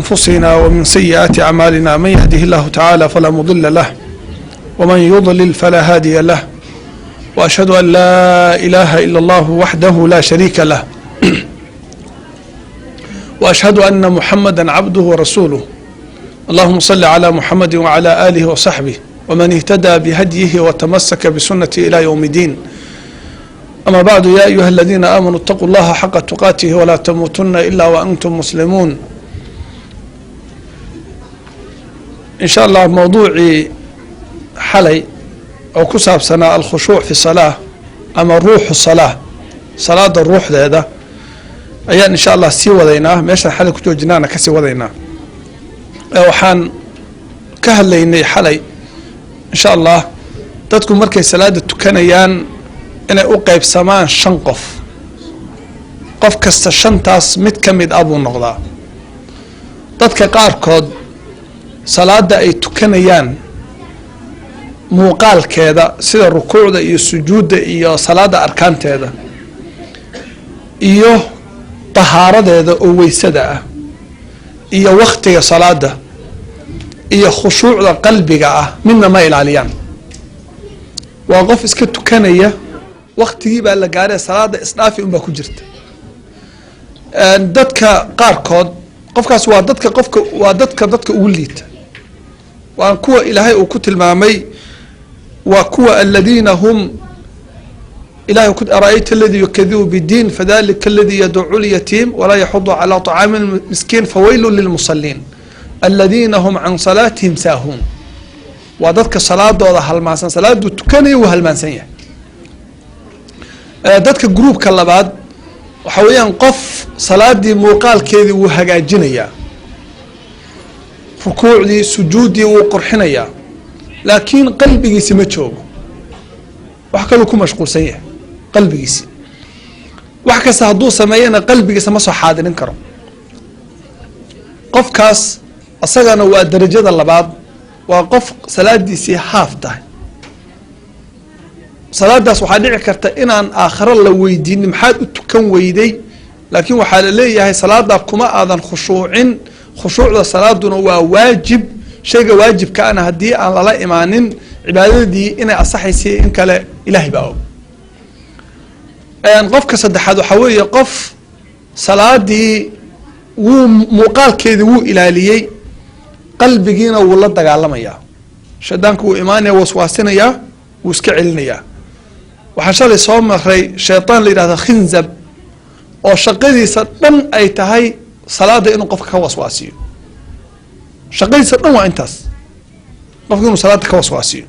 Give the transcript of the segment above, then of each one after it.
أنفسنا ومن سيئات أعمالنا، من يهده الله تعالى فلا مضل له ومن يضلل فلا هادي له، وأشهد أن لا إله إلا الله وحده لا شريك له، وأشهد أن محمدا عبده ورسوله. اللهم صل على محمد وعلى آله وصحبه ومن اهتدى بهديه وتمسك بسنته إلى يوم الدين. أما بعد، يا أيها الذين آمنوا اتقوا الله حق تقاته ولا تموتن إلا وأنتم مسلمون. In sha Allah, mowduucii xalay oo ku saabsanaa alkhushuuc fi salaa ama ruuxu salaa, salaada ruuxdeeda, ayaan insha Allah sii wadaynaa. Meeshaan xalay ku joojinaana kasii wadaynaa. Waxaan ka hadlaynay xalay, insha Allah, dadku markay salaada tukanayaan inay u qeybsamaan shan qof. Qof kasta shantaas mid ka mid ah buu noqdaa. Dadka qaarkood salaada ay tukanayaan muuqaalkeeda, sida rukuucda iyo sujuudda iyo salaada arkaanteeda iyo tahaaradeeda oo weysada ah iyo waktiga salaada iyo khushuucda qalbiga ah, midna ma ilaaliyaan. Waa qof iska tukanaya, waktigii baa la gaaree salaada isdhaafi unbaa ku jirta. Dadka qaarkood, qofkaas waa dadka, qofka waa dadka dadka ugu liita, waa kuwa Ilaahay uu ku tilmaamay, waa kuwa aladiina hum ilahay أرأيت الذي يكذب بالدين فذلك الذي يدع اليتيم ولا يحض على طعام المسكين فويل للمصلين الذين هم عن صلاتهم ساهون. Waa dadka salaadooda halmaansan, salaaduu tukanaya wuu halmaansan yahay. Dadka groupka labaad waxa weeyaan qof salaadii muuqaalkeedii wuu hagaajinayaa, rukuucdii, sujuuddii wuu qurxinayaa, laakiin qalbigiisi ma joogo, wax kaluu ku mashquulsan yahay qalbigiisi. Wax kasta hadduu sameeyana qalbigiisa ma soo xaadirin karo. Qofkaas isagana waa darajada labaad, waa qof salaadiisii haaf tahay. Salaadaas waxaa dhici karta inaan aakharo la weydiinin maxaad u tukan weyday, laakiin waxaa la leeyahay salaadaa kuma aadan khushuucin. Khushuucda salaaduna waa waajib. Shayga waajibka ana haddii aan lala imaanin, cibaadadii inay asaxaysay in kale Ilahay baa og. Qofka saddexaad waxaa weeye qof salaadii wuu muuqaalkeedii wuu ilaaliyey, qalbigiina wuu la dagaalamayaa. Shaydaanku wuu imaanaya, waswaasinayaa, wuu iska celinayaa. Waxaan shalay soo maray shaytaan la yidhahda Khinzab oo shaqadiisa dhan ay tahay salaada inuu qofka ka waswaasiyo. Shaqadiisa dhan waa intaas, qofka inuu salaada ka waswaasiyo.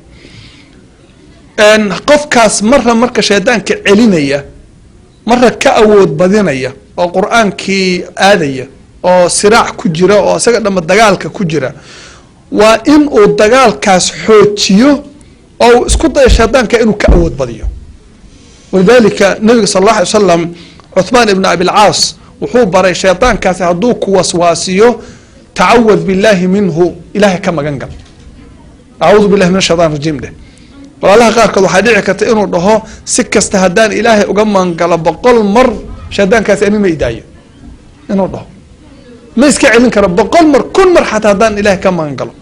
Qofkaas marra marka shaydaanka celinaya, marra ka awood badinaya oo Qur-aankii aadaya oo siraac ku jira oo isaga dhama dagaalka ku jira, waa in uu dagaalkaas xoojiyo oo uu isku dayo shaydaanka inuu ka awood badiyo. Walidaalika nabiga sal Allah alay wasalam Cuthmaan ibn Abilcaas wuxuu baray shaydaankaasi hadduu ku waswaasiyo, tacawad billahi minhu, Ilahay ka magan gal, أعوذ بالله من الشيطان الرجيم dheh. Walaalaha qaarkood waxaa dhici karta inuu dhaho, si kasta haddaan Ilaahay uga magangalo 100 mar, shaydaankaasi ani ma idaayo. Inuu dhaho ma iska celin karo 100 mar, 1000 mar xataa haddaan Ilahay ka magan galo.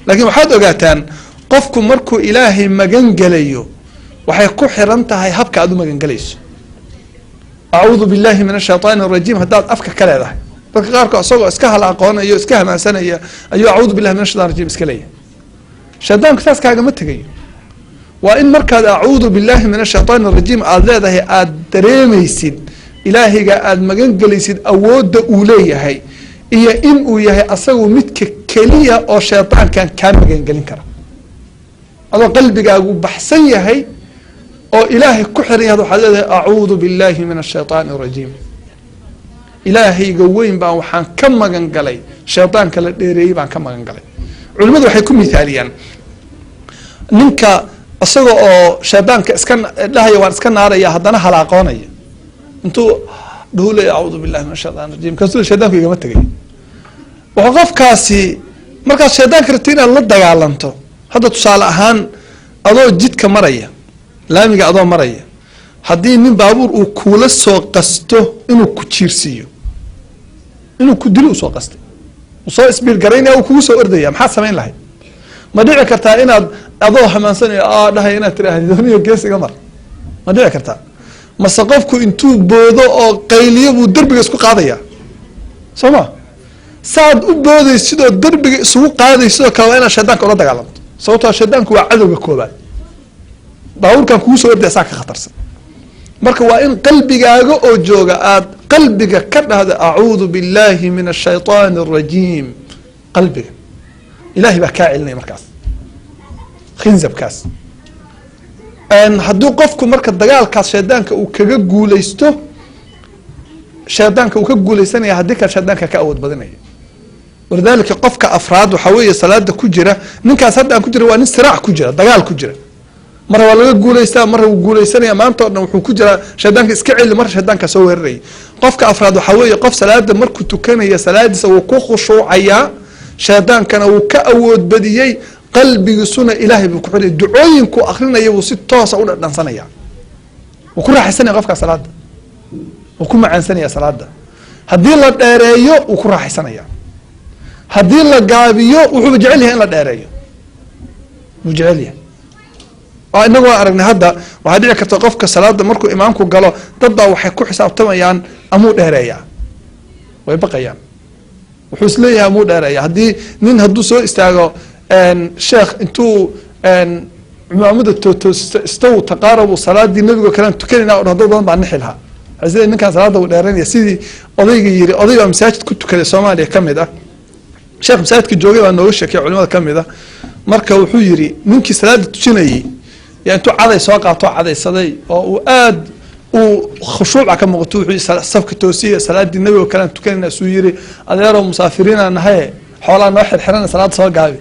Laakiin waxaad ogaataan, qofku markuu Ilaahay magan gelayo, waxay ku xiran tahay habka aad u magan gelayso. أعوذ بالله من الشيطان الرجيم haddaad afka ka leedahay, dadka qaarkood isagoo iska hal aqoonaya o iska hamaansanaya ayuu أعوذ بالله من الشيطان الرجيم iska leeyahay. Shaydaanku saas kaagama tegayo. Waa in markaad أعوذ بالله من الشيطان الرجيم aada leedahay, aada dareemaysid Ilaahayga aada magan gelaysid awoodda uu leeyahay iyo in uu yahay asagu midka keliya oo shaydaankan kaa magangelin kara. Adoo qalbigaagu baxsan yahay oo Ilaahay ku xiran yahay, waxaad leedahay أعوذ بالله من الشيطان الرجيم, Ilaahayga weyn baan waxaan ka magan galay shaydaanka la dheereeyey baan ka magan galay. Culimadu waxay ku mithaaliyaan ninka isaga oo shaydaanka iska dhahaya waan iska naaraya, haddana halaaqoonaya intuu dhuulay أعوذ بالله من الشيطان الرجيم, kasuu shaydaanku igama tegay. Wuxuu qofkaasi markaad shaydaanka rabto inaad la dagaalanto, hadda tusaale ahaan adoo jidka maraya, laamiga adoo maraya, haddii nin baabuur uu kuula soo qasto inuu ku jiirsiiyo, inuu ku dilo usoo qastay. Soo speed garaynaya, uu kugu soo ordaya. Maxaad samayn lahayd? Ma dhici kartaa inaad adoo hamaansanaya a dhahay inaad tiraahdo, "Niyo, gees iga mar"? Ma dhici kartaa? Mase qofku intuu boodo oo qayliyo buu derbiga isku qaadaya, soo ma? Saad u boodaysidoo derbiga isugu qaadaysidoo kale waa inaad shaydaanka ula dagaalamto, sababtoo shaydaanku waa cadowga koobaad. Baabuurkan kugu soo ordaya saa ka khatarsan. Marka waa in qalbigaaga oo jooga aad qalbiga ka dhahdo, "Acuudu billahi min ashayطaani arajiim." Qalbiga ilahay baa kaa celinaya markaas khinzabkaas. Hadduu qofku marka dagaalkaas shaydaanka uu kaga guuleysto, shaydaanka uu ka guuleysanaya. Haddii kale, shaydaanka ka awood badinaya. Walidaalika qofka afraad waxaa weeye salaada ku jira. Ninkaas hadda aan ku jira waa nin siraac ku jira, dagaal ku jira. Mar waa laga guuleystaa, marra wuu guuleysanaya. Maanta o dhan wuxuu ku jiraa shaydaanka iska celi, marra shaydaanka soo weeraraya. Qofka afraad waxaa weeye qof salaada markuu tukanaya salaadiisa wuu ku khushuucayaa, shaydaankana wuu ka awood badiyey, qalbigiisuna ilaahay buu ku xiraya, ducooyinkuu akrinaya wuu si toosa u dhadhansanaya, wuu ku raaxaysanaya. Qofkaa salaada wuu ku macaansanaya. Salaada haddii la dheereeyo, wuu ku raaxaysanaya. Haddii la gaabiyo, wuxuuba jecel yahay in la dheereeyo, wuu jecel yahay. Inagu waan aragnay. Hadda waxaa dhici karta qofka salaada markuu imaamku galo, dad baa waxay ku xisaabtamayaan amuu dheereeyaa, way baqayaan. Wuxuu isleeyahay amuu dheereeya. Haddii nin hadduu soo istaago, sheekh intuu cimaamada tootoosisto, istaw taqaarabu, salaadii nabigo kalean tukanayna o dad badan baa nixi lahaa. Waxay isleeyahay ninkaan salaada uu dheeranaya. Sidii odayga yiri, oday baa masaajid ku tukaday Soomaaliya ka mid ah. Sheekh masaajidka joogay baa nooga sheekay, culimada ka mid ah. Marka wuxuu yiri, ninkii salaada tujinayey yaa intuu caday soo qaato, cadaysaday oo uu aad uu khushuuca ka muuqato, wuxuu safka toosiya, salaadii nabigo kalean tukanayna. Suu yiri, "Adeeroo, musaafiriina nahaye, xoolaa noo xirxirana, salaada soo gaabi."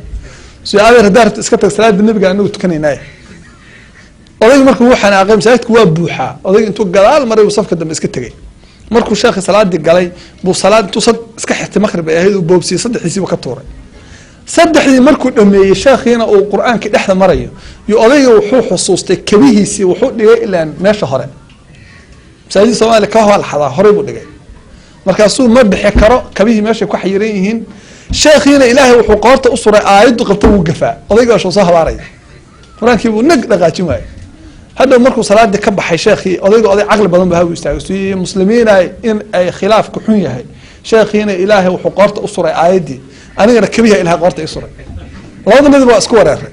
Su, "Adeer, haddaa rabto iska tag, salaada nabiga anagu tukanaynaaye." Odayga marka wuu xanaaqay. Masaajidku waa buuxaa. Odayga intuu gadaal maray buu safka dambe iska tegey. Markuu sheekhi salaadii galay buu salaad intuu sad iska xirtay, maqrib ay ahayd, uu boobsiyey, saddexdiisiibu ka tuuray. Saddexdii markuu dhameeyey, sheekhiina uu qur-aankii dhexda marayo, yo odayga wuxuu xusuustay kabihiisii wuxuu dhigay ilaan meesha hore. Masaajidda Soomaliya kabaha waa la xadaa. Horey buu dhigay. Markaasuu ma bixi karo, kabihii meeshay ku xayiran yihiin. Sheekhiina Ilaahay wuxuu qoorta u suray aayaddu qabta wuu gafaa. Odayga waa soo habaaraya, qur-aankii buu nag dhaqaajin waayey. Hadhow markuu salaadii ka baxay sheekhii, odayga oday caqli badan ba habu istaagay, si muslimiina in ay khilaafku xun yahay. Sheekhiina Ilaahay wuxuu qoorta u suray aayaddii, anigana kabiha Ilahay qoorta i suray. Labada midba waa isku wareeray.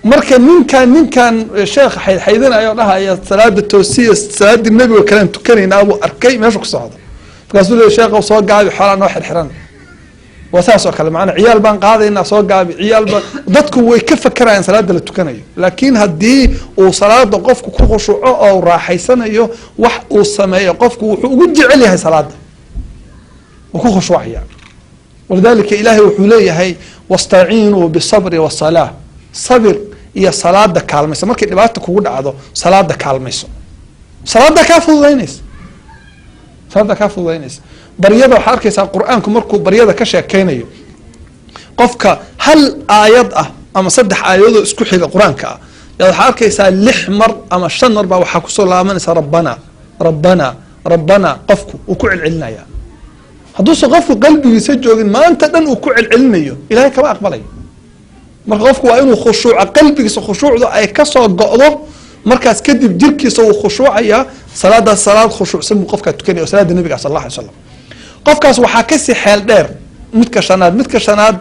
Marka ninkan sheekha xaydxaydinayo, dhahaya salaada toosiya, salaadii nebigo kalean tukanaynaa, buu arkay meesha ku socdo. Markaasuu leey, "Sheekhow, soo gaabi, xoolaa noo xirxiran." Waa saas oo kale, maanaa ciyaal baan qaadaynaa, soo gaabi. Ciyaal ba dadku way ka fakerayaan salaada la tukanayo. Laakiin haddii uu salaada qofku ku khushuuco oo raaxaysanayo, wax uu sameeyo qofku wuxuu ugu jecel yahay salaada, wuu ku khushuucaya. Walidalika ilaahay wuxuu leeyahay, "Wastaciinuu bisabri wasalaa." Sabir iyo salaada kaalmayso. Markay dhibaata kugu dhacdo, salaada kaalmayso, salaada kaa fududaynaysa, salaada kaa fududaynaysa. Baryada waxaa arkaysaa qur-aanku markuu baryada ka sheekeynayo, qofka hal aayad ah ama saddex aayadoo isku xiga qur-aanka ah yaa waxaa arkaysaa lix mar ama shan mar baa waxaa kusoo laabanaysa "rabbana, rabbana, rabbana". Qofku uu ku celcelinaya. Hadduusan qofku qalbigiisa joogin, maanta dhan uu ku celcelinayo, Ilahay kama aqbalayo. Marka qofku waa inuu khushuuca, qalbigiisa khushuucdu ay kasoo go'do. Markaas kadib jirkiisa wuu khushuucayaa. Salaadaas salaad khushuucsan buu qofkaa tukanaya, o salaada nabiga sal alla alay slam. Qofkaas waxaa kasii xeel dheer midka shanaad. Midka shanaad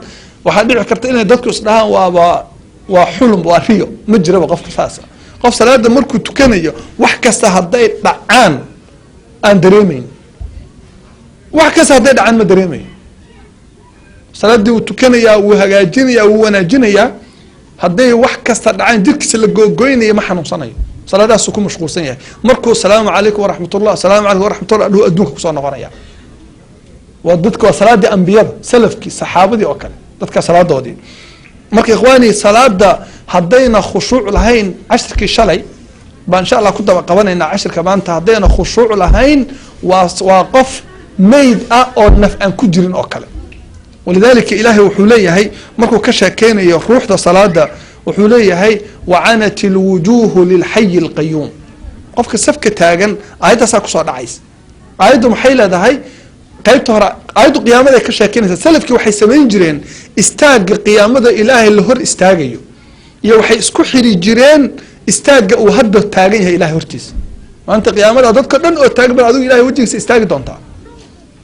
waxaa dhici karta inay dadku isdhahaan waaba waa xulum, waa riyo, ma jiraba qofka saasa. Qof salaada markuu tukanayo, wax kasta hadday dhacaan aan dareemayn, wax kasta hadday dhacaan ma dareemayo. Salaadii wuu tukanayaa, wuu hagaajinayaa, wuu wanaajinayaa. Hadday wax kasta dhacaan, jirkiisa la googoynaya, ma xanuunsanayo. Salaadaasuu ku mashquulsan yahay. Markuu "Asalaamu calaykum waraxmatullah, asalaamu calaykum waraxmatullah" dhuu, adduunka kusoo noqonaya. Waa dadka, waa salaadii ambiyada, salafkii, saxaabadii oo kale, dadka salaadoodii. Marka ikhwaani, salaada haddayna khushuuc lahayn, cashirkii shalay baan insha Allah ku daba qabanaynaa cashirka maanta. Haddayna khushuuc lahayn, waa qof mayd ah oo naf aan ku jirin oo kale. Walidalika ilaahay wuxuu leeyahay markuu ka sheekeynayo ruuxda salaada, wuxuu leeyahay, "Wacanat ilwujuuhu lilxayi alqayuum." Qofka safka taagan aayaddaasaa kusoo dhacaysa. Aayaddu maxay leedahay? Qaybta hore aayaddu qiyaamada ka sheekeynaysa. Salafkii waxay samayn jireen istaagga qiyaamada Ilaahay la hor istaagayo iyo waxay isku xiri jireen istaagga uu hadda taagan yahay Ilahay hortiisa. Maanta qiyaamada dadka dhan oo taagan baad adigu Ilahay wejigiisa istaagi doontaa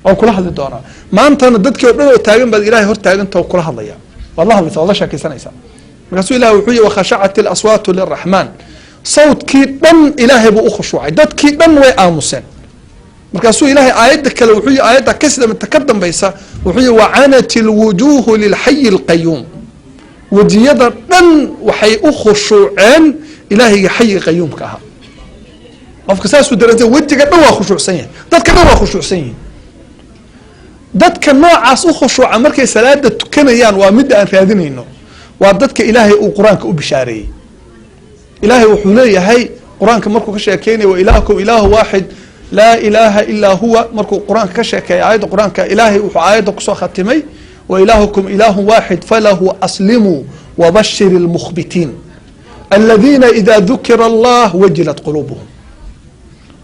oo kula hadli doonaa. Maantana dadkii o dhan oo taagan baad Ilahay hor taaganta oo kula hadlaya, waad la hadlaysa, waad la sheekaysanaysaa. Markaasuu Ilahi wuxuu yihi: وخشعت الأصوات للرحمن. Sawdkii dhan Ilaahay buu u khushuucay, dadkii dhan way aamuseen. Markaasuu Ilahay aayadda kale wuxuu yihi, aayadda kasida midta ka dambaysa, wuxuu yihi: وعنت الوجوه للحي القيوم. Wejiyada dhan waxay u khushuuceen Ilaahayga xayiga qayuumka ahaa. Qofka saasuu dareensay, wejiga dhan waa khushuucsan yahay, dadka dhan waa khushuucsan yihin. Dadka noocaas u khushuuca markay salaada tukanayaan waa midda aan raadinayno, waa dadka Ilaahay uu Qur-aanka u bishaareeyey. Ilaahay wuxuu leeyahay Qur-aanka markuu ka sheekeynaya: وإلهكم إله واحد لا إله إلا هو. Markuu Qur-aanka ka sheekeeya, aayadda Qur-aanka, Ilaahay wuxuu aayadda kusoo khatimay: وإلهكم إله واحد فله أسلموا وبشر المخبتين الذين إذا ذكر الله وجلت قلوبهم.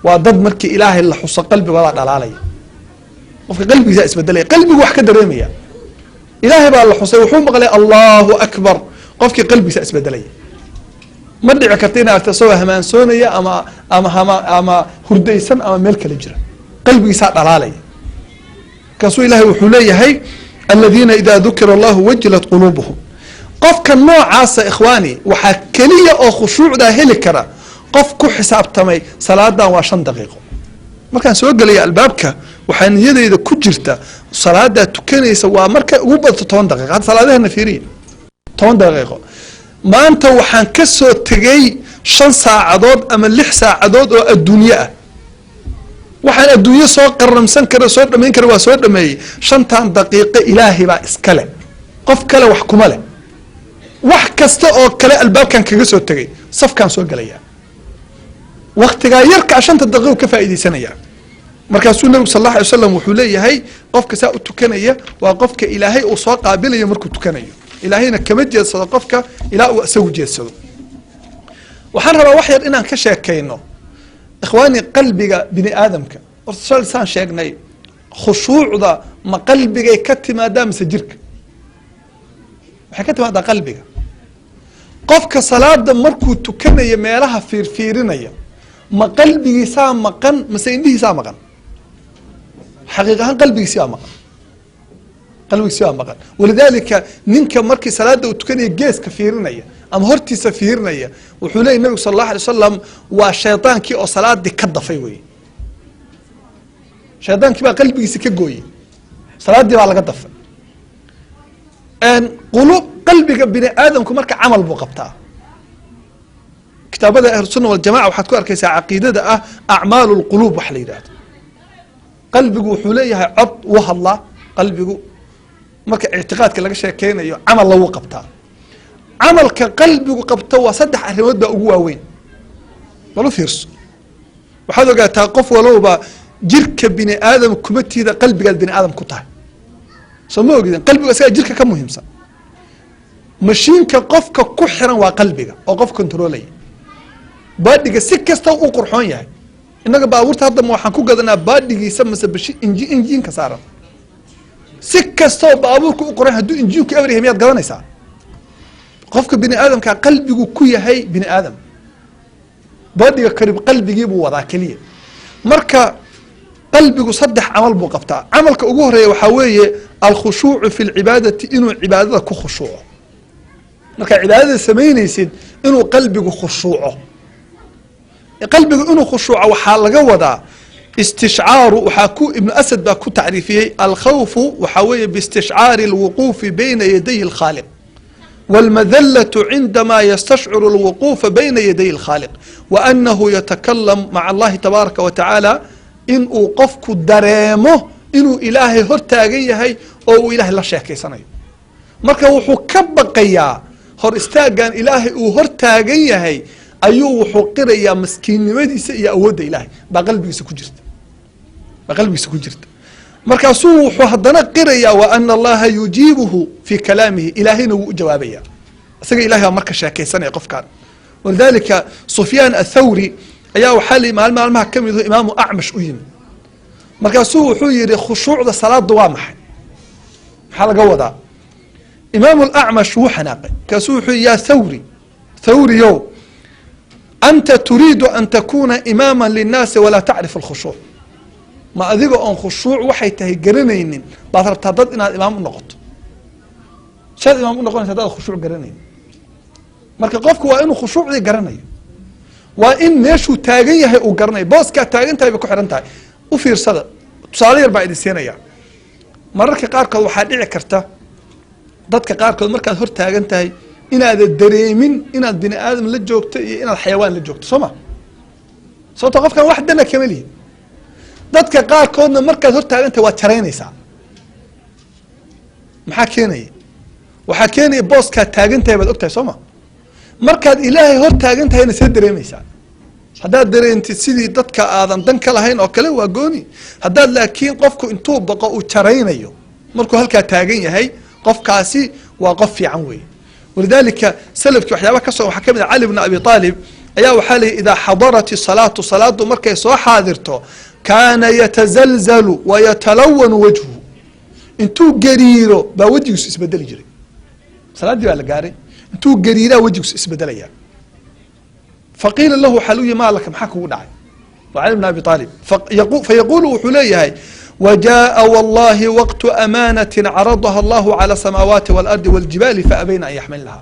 Waa dad markii Ilaahay la xuso qalbigoodaa dhalaalaya. Qofka qalbigiisa isbedelaya, qalbigu wax ka dareemaya. Ilaahay baa la xusay, wuxuu maqlay الله أكبر, qofkii qalbigiisa isbedelaya. Ma dhici karta in aragto isagoo hamaansoonaya ama hurdaysan ama meel kale jira, qalbigiisaa dhalaalaya. Markaasuu Ilahay wuxuu leeyahay: الذين إذا ذكر الله وجلت قلوبهم. Qofka noocaasa, ikhwaani, waxaa keliya oo khushuucdaa heli kara qof ku xisaabtamay salaadan waa 5 daqiiqo. Markaan soo gelaya albaabka, waxaa niyadeyda ku jirta salaadaa tukanaysa waa markay ugu badato 10 daqiiqo. Hadda salaadahana fiiriya, 10 daqiiqo. Maanta waxaan ka soo tegey 5 saacadood ama 6 saacadood oo adduunye ah. Waxaan adduunyo soo qaramsan kara, soo dhamayn kara, waa soo dhameeyey. 5-tan daqiiqo Ilaahay baa iskale, qof kale wax kuma leh. Wax kasta oo kale albaabkan kaga soo tegay, safkaan soo gelaya, waktigaa yarkaa 5-ta daqiiqo ka faa'iidaysanaya. Markaasuu Nabigu sal الله عليه وسلم wuxuu leeyahay: qofka saa u tukanaya waa qofka Ilaahay uu soo qaabilayo markuu tukanayo. Ilaahayna kama jeedsado qofka ilaa uu isagu jeedsado. Waxaan rabaa wax yar inaan ka sheekayno, ikhwaani, qalbiga bini aadamka. Horta shal saan sheegnay, khushuucda ma qalbigay ka timaadaa mise jirka? Waxay ka timaadaa qalbiga. Qofka salaada markuu tukanayo meelaha fiirfiirinaya, ma qalbigiisaa maqan mise indhihiisaa maqan? Xaqiiq ahaan qalbigiisi baa maqan, qalbigiisi baa maqan. ولذلك ninka markii salaada uu tukanaya geeska fiirinaya ama hortiisa fiirinaya, wuxuu leeyay Nabigu sal الله عليه وسلم, waa shaydaankii oo salaadii ka dafay wey. Shaydaankii baa qalbigiisi ka gooyey, salaaddii baa laga dafay. Qulub, qalbiga bini aadamku marka camal buu qabtaa. Kitaabada Ahlusunna Waljamaca waxaad ku arkaysaa caqiidada ah أعمال القلوب wax la yidhahdo. Qalbigu wuxuu leeyahay cod, wuu hadlaa qalbigu. Marka ictiqaadka laga sheekeynayo, camal lagu qabtaa. Camalka qalbigu qabto waa saddex arrimood baa ugu waaweyn. Balu fiirso, waxaad ogaataa qof walowba jirka bini aadam kumatiida, qalbigaad bini aadam ku tahay. Soo ma ogidin? Qalbigu isagaa jirka ka muhiimsan. Mashiinka qofka ku xiran waa qalbiga oo qof controlaya baadhiga si kasta u qurxoon yahay. Innaga baabuurta hadda ma waxaan ku gadanaa baadhigiisa mase bashi injiinka saaran? Si kastoo baabuurka u qoran, hadduu injiinku eber yahay, miyaad gadanaysaa? Qofka bini aadamka qalbigu ku yahay bini aadam, baadhiga karib qalbigiibuu wadaa keliya. Marka qalbigu saddex camal buu qabtaa. Camalka ugu horeeya waxaa weeye الخشوع في العبادة, inuu cibaadada ku khushuuco. Markaa cibaadada samaynaysid inuu qalbigu khushuuco. Qalbigu inuu khushuuco waxaa laga wadaa istishcaaru, waxaa ku Ibnu Asad baa ku tacriifiyey الخوف, waxaa weeye باستشعار الوقوف بين يدي الخالق والمذلة عندما يستشعر الوقوف بين يدي الخالق وأنه يتكلم مع الله تبارك وتعالى. In uu qofku dareemo inuu Ilaahay hor taagan yahay oo uu Ilaahay la sheekaysanayo. Marka wuxuu ka baqayaa hor istaaggan Ilaahay uu hor taagan yahay ayuu wuxuu qirayaa maskiinnimadiisa iyo awoodda Ilaahay baa qalbigiisa ku jirta, baa qalbigiisa ku jirta. Markaasuu wuxuu haddana qirayaa وأن الله يجيبه في كلامه. Ilaahayna wuu u jawaabaya, isaga Ilahay baa marka sheekaysanaya qofkan. ولذلك Sufyaan Athawri ayaa waxaa li maalin maalmaha ka midu Imaamu Acmash u yimid. Markaasuu wuxuu yihi, khushuucda salaada waa maxay? Maxaa laga wadaa? Imaamu Alacmash wuu xanaaqay. Markaasuu wuxuu yihi, yaa Thawri, Thawriyow, anta turiidu an takuna imaama linnaasi walaa tacrif alkhushuuc? Ma adiga oon khushuuc waxay tahay garanaynin baad rabtaa dad inaad imaam u noqoto? Saad imaam u noqonaysa hadaad khushuuc garanaynin? Marka qofku waa inuu khushuucdii garanayo, waa in meeshuu taagan yahay uu garanayo. Booskaa taagan tahay bay ku xihan tahay. U fiirsada, tusaale yar baa idin siinaya. Mararka qaarkood waxaa dhici karta dadka qaarkood markaad hor taagan tahay inaada dareemin inaad bini aadam la joogto iyo inaad xayawaan la joogto, soo ma? Sababto qofkan wax dana kama lihin. Dadka qaarkoodna markaad hor taagan tahay waad jaraynaysaa. Maxaa keenaya? Waxaa keenaya booskaad taagan tahay baad og tahay, soo ma? Markaad Ilaahay hor taagan tahayna see dareemaysaa? Haddaad dareentid sidii dadka aadan dan ka lahayn oo kale, waa gooni. Haddaad laakiin qofku intuu baqo uu jaraynayo markuu halkaa taagan yahay, qofkaasi waa qof fiican weeye. Walidaalika salafkii waxyaaba ka so waxaa kamid ah, Cali bna Abi Aalib ayaa waxaa layihi, idaa xadarat isalaatu, salaadu markay soo xaadirto, kaana yatazalzalu wayatalawanu wajhu. Intuu gariiro baa wejigiisu isbedeli jiray. Salaaddii baa la gaaray, intuu gariiraa wejigiisu isbedelaya. Faqiila lahu, waxaa lagu yihi, maa laka? Maxaa kugu dhacay? Waa Cali bn Abi Aalib. Fayaqulu, wuxuu leeyahay, wajaءa wallahi waqtu amaanaة caradaha allahu calى asamaawaati walardi wاljibaali faabayna an yaxmilnaha.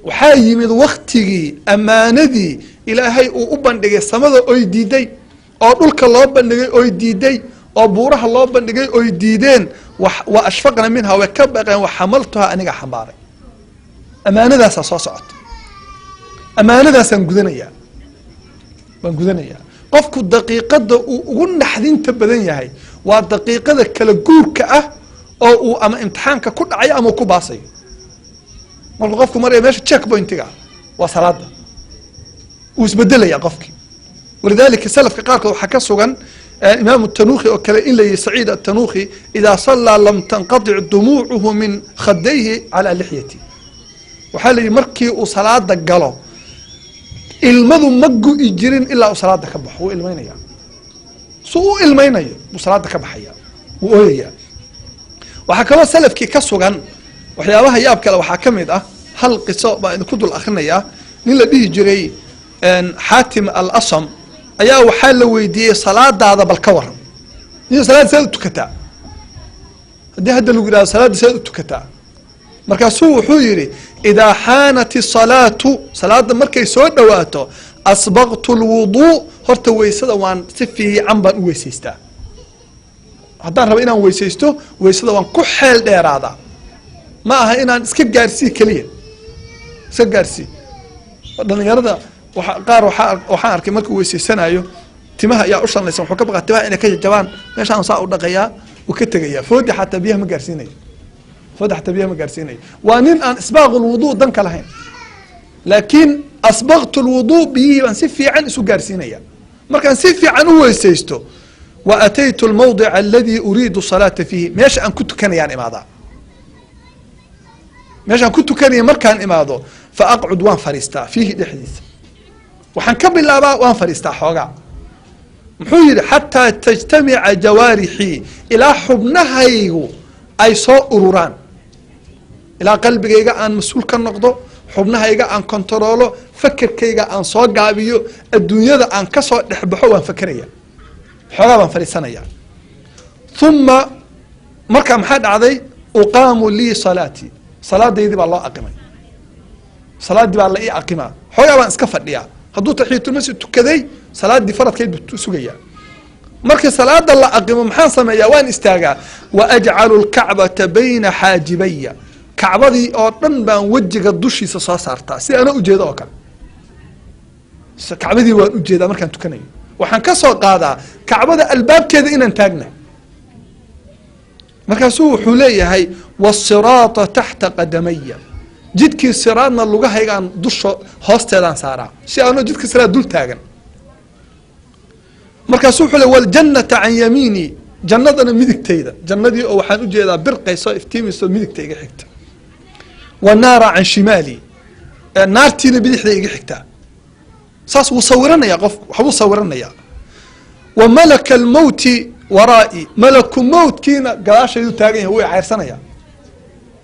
Waxaa yimid waktigii amaanadii Ilaahay uu u bandhigay samada oy diiday, oo dhulka loo bandhigay oy diiday, oo buuraha loo bandhigay oy diideen. Wa ashfaqna minha, way ka baqeen. Waxamaltuha, aniga xambaaray. Amaanadaasaa soo socota, amaanadaasaan gudanayaa, waan gudanayaa. Qofku daqiiqada uu ugu naxdinta badan yahay waa daqiiqada kala guurka ah oo uu ama imtixaanka ku dhacayo ama uu ku baasayo. Markuu qofku maraya meesha check pointiga, waa salaada, uu isbedelaya qofkii. Walidalika salafka qaarkood waxaa ka sugan, Imaamu Tanuukhi oo kale, in la yihi, Saciid Atanuukhi, idaa sallaa lam tanqatic dumuucuhu min khadayhi calaa lixyati. Waxaa la yihi, markii uu salaada galo ilmadu ma gu'i jirin ilaa uu salaada ka baxo. Wuu ilmaynaya, su u ilmaynayo buu salaada ka baxaya, wuu ooyaya. Waxaa kaloo salafkii ka sugan waxyaabaha yaab kale. Waxaa ka mid ah, hal qiso baan idinku dul akrinayaa. Nin la dhihi jiray Xaatim Al Asam ayaa waxaa la weydiiyey, salaadaada bal ka waran, nin salaada saad u tukataa? Haddii hadda lagu yidhahdo salaadda saad u tukataa? Markaasuu wuxuu yidhi, idaa xaanat isalaatu, salaada markay soo dhawaato, asbaqtu lwuduu, horta weysada waan si fiican baan u weysaystaa. Haddaan rabo inaan weysaysto, weysada waan ku xeel dheeraadaa. Ma aha inaan iska gaarsii keliya, iska gaarsii. Dhalinyarada waa qaar waxaan arkay markuu weysaysanayo timaha ayaa u shanlaysan, wuxuu ka baqaa timaha inay ka jajabaan. Meeshaan saa u dhaqayaa, wuu ka tegayaa. Foodi xataa biyaha ma gaarsiinayo, foodi xataa biyaha ma gaarsiinayo. Waa nin aan isbaaq lwuduu dan ka lahayn. Laakiin asbaqtu lwuduu, biyihii baan si fiican isu gaarsiinaya. Markaan si fiican u weysaysto, wa ataytu almawdica aladi uriidu salaata fiihi, meesha aan ku tukanayaan imaadaa. Meeshaan ku tukanaya markaan imaado, fa aqcud, waan fadhiistaa, fiihi, dhexdiisa. Waxaan ka bilaabaa, waan fadhiistaa xoogaa. Muxuu yidhi? Xataa tajtamica jawaarixii, ilaa xubnahaygu ay soo ururaan, ilaa qalbigayga aan mas-uul ka noqdo, xubnahayga aan kontaroolo, fakerkayga aan soo gaabiyo, adduunyada aan kasoo dhexbaxo. Waan fakeraya, xoogaa baan fadhiisanaya. Uma markaa maxaa dhacday? Uqaamu lii salaatii, salaadaydii baa loo aqimay, salaaddii baa la ii aqimaa. Xoogaa baan iska fadhiyaa. Hadduu taxiyatulmasjid tukaday, salaaddii faradkayd buu sugayaa. Markii salaada la aqimo, maxaan sameeyaa? Waan istaagaa. Wa ajcalu lkacbata bayna xaajibaya, kacbadii oo dhan baan wejiga dushiisa soo saartaa, si ana ujeedo oo kale. Kacbadii waan ujeedaa markaan tukanayo. Waxaan ka soo qaadaa kacbada albaabkeeda inaan taagna. Markaasuu wuxuu leeyahay, wasiraata taxta qadamaya, jidkii siraadna lugahaygaan dusha hoosteedaan saaraa, si aanoo jidka siraad dul taagan. Markaasuu wuxuu le, waljannata can yamiini, jannadana midigtayda, jannadii oo waxaan ujeedaa birqayso, iftiimayso, midigta iga xigta. Wanaara can shimaali, naartiina bidixda iga xigtaa. Saas wuu sawiranayaa qofku, waxbuu sawiranayaa. Wa malaka almowti waraa'i, malaku mowtkiina gadaashaydu taagan yahay, wuu cayrsanaya,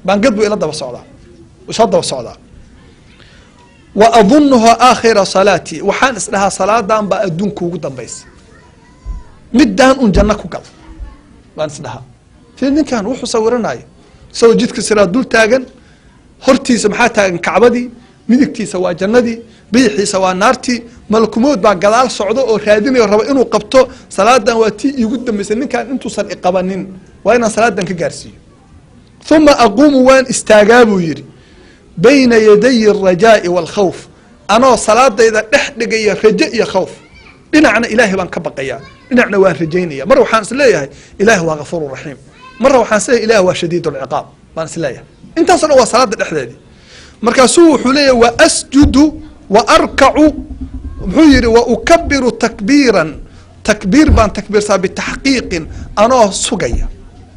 baangad buu ila daba socdaa, isoo daba socdaa. Wa adunuha aakhira salaatii, waxaan isdhahaa salaadan baa adduunka ugu dambaysa, midaan un janno ku gal baan isdhahaa. Si ninkan wuxuu sawiranayo isagoo jidka siraad dul taagan, hortiisa maxaa taagan? Kacbadii. Midigtiisa waa jannadii, bidixiisa waa naartii. Malakumood baa gadaal socdo oo raadinayo, raba inuu qabto. Salaadan waa tii iigu dambaysay, ninkaan intuusan iqabanin waa inaan salaadan ka gaarsiiyo. Uma aquumu, waan istaagaa buu yidhi, bayna yaday alrajaa'i waalkhawf, anoo salaadayda dhex dhigaya rajo iyo khawf. Dhinacna ilaahay baan ka baqayaa, dhinacna waan rajaynaya. Mar waxaan is leeyahay ilahi waa gafuuru raxiim, marna waxaan isleeyahay ilahi waa shadiid alciqaab baan is leeyahay. Intaaso dhan waa salaada dhexdeedii. Markaasuu wuxuu leeyahay wa asjudu wa arkacu, muxuu yihi, wa ukabiru takbiiran, takbiir baan takbiirsaa, bitaxqiiqin, anoo sugaya,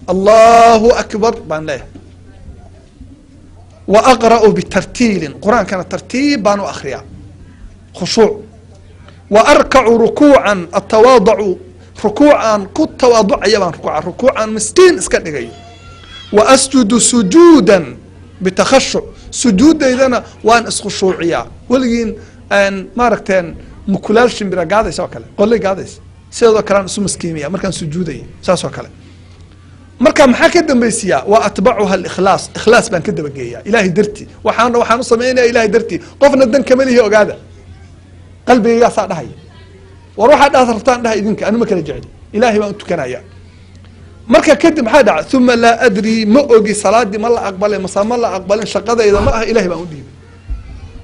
allahu akbar baan leeyahay. Wa aqra'u bitartiilin, qur-aankana tartiib baan u akriyaa, khushuuc. Wa arkacu rukuucan atawaadacu, rukuucaan ku tawaaducaya baan rukuuca, rukuucaan miskiin iska dhigayo. Wa asjudu sujuudan bitakhashuc, sujuudaydana waan iskhushuuciyaa. Weligiin maaragteen mukulaal shimbira gaadaysa oo kale, qolley gaadaysa, sideedoo kale aan isu maskiimiya markaan sujuudaya, saas oo kale. Marka maxaa ka dambaysiyaa? Wa atbacuha alikhlaas, ikhlaas baan ka dabageeyaa, ilahay dartii. Waxaan u samaynaya ilahay dartii, qofna dan kama lihi. Ogaada, qalbigaygaasaa dhahaya, war waxaa dhaas rabtaan dhaha idinka, anu ma kala jecli, ilahay baan u tukanaya. Marka kadib maxaa dhaca? Uma laa adrii, ma ogi salaadii ma la aqbalay mase ma la aqbalin, shaqadayda ma aha, ilahay baan u dhiibay.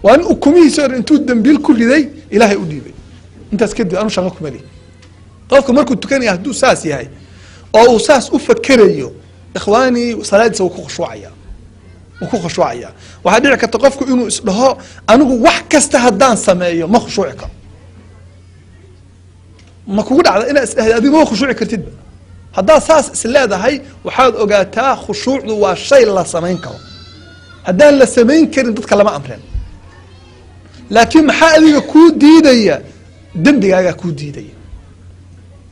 Waa nin ukumihiisa hore intuu dambiil ku riday ilaahay u dhiibay. Intaas kadib anu shaqo kuma lihi. Qofka markuu tukanaya hadduu saas yahay oo uu saas u fakerayo, ikhwaanii, salaadiisa wuu ku khushuucaya, wuu ku khushuucaya. Waxaa dhici karta qofku inuu isdhaho anigu wax kasta haddaan sameeyo ma khushuuci karo. Ma kugu dhacda inaad isdhahda adigu ma khushuuci kartidba? Haddaad saas is leedahay, waxaad ogaataa khushuucdu waa shay la samayn karo. Haddaan la samayn karin dadka lama amreen. Laakiin maxaa adiga kuu diidaya? Dembigaagaa kuu diidaya.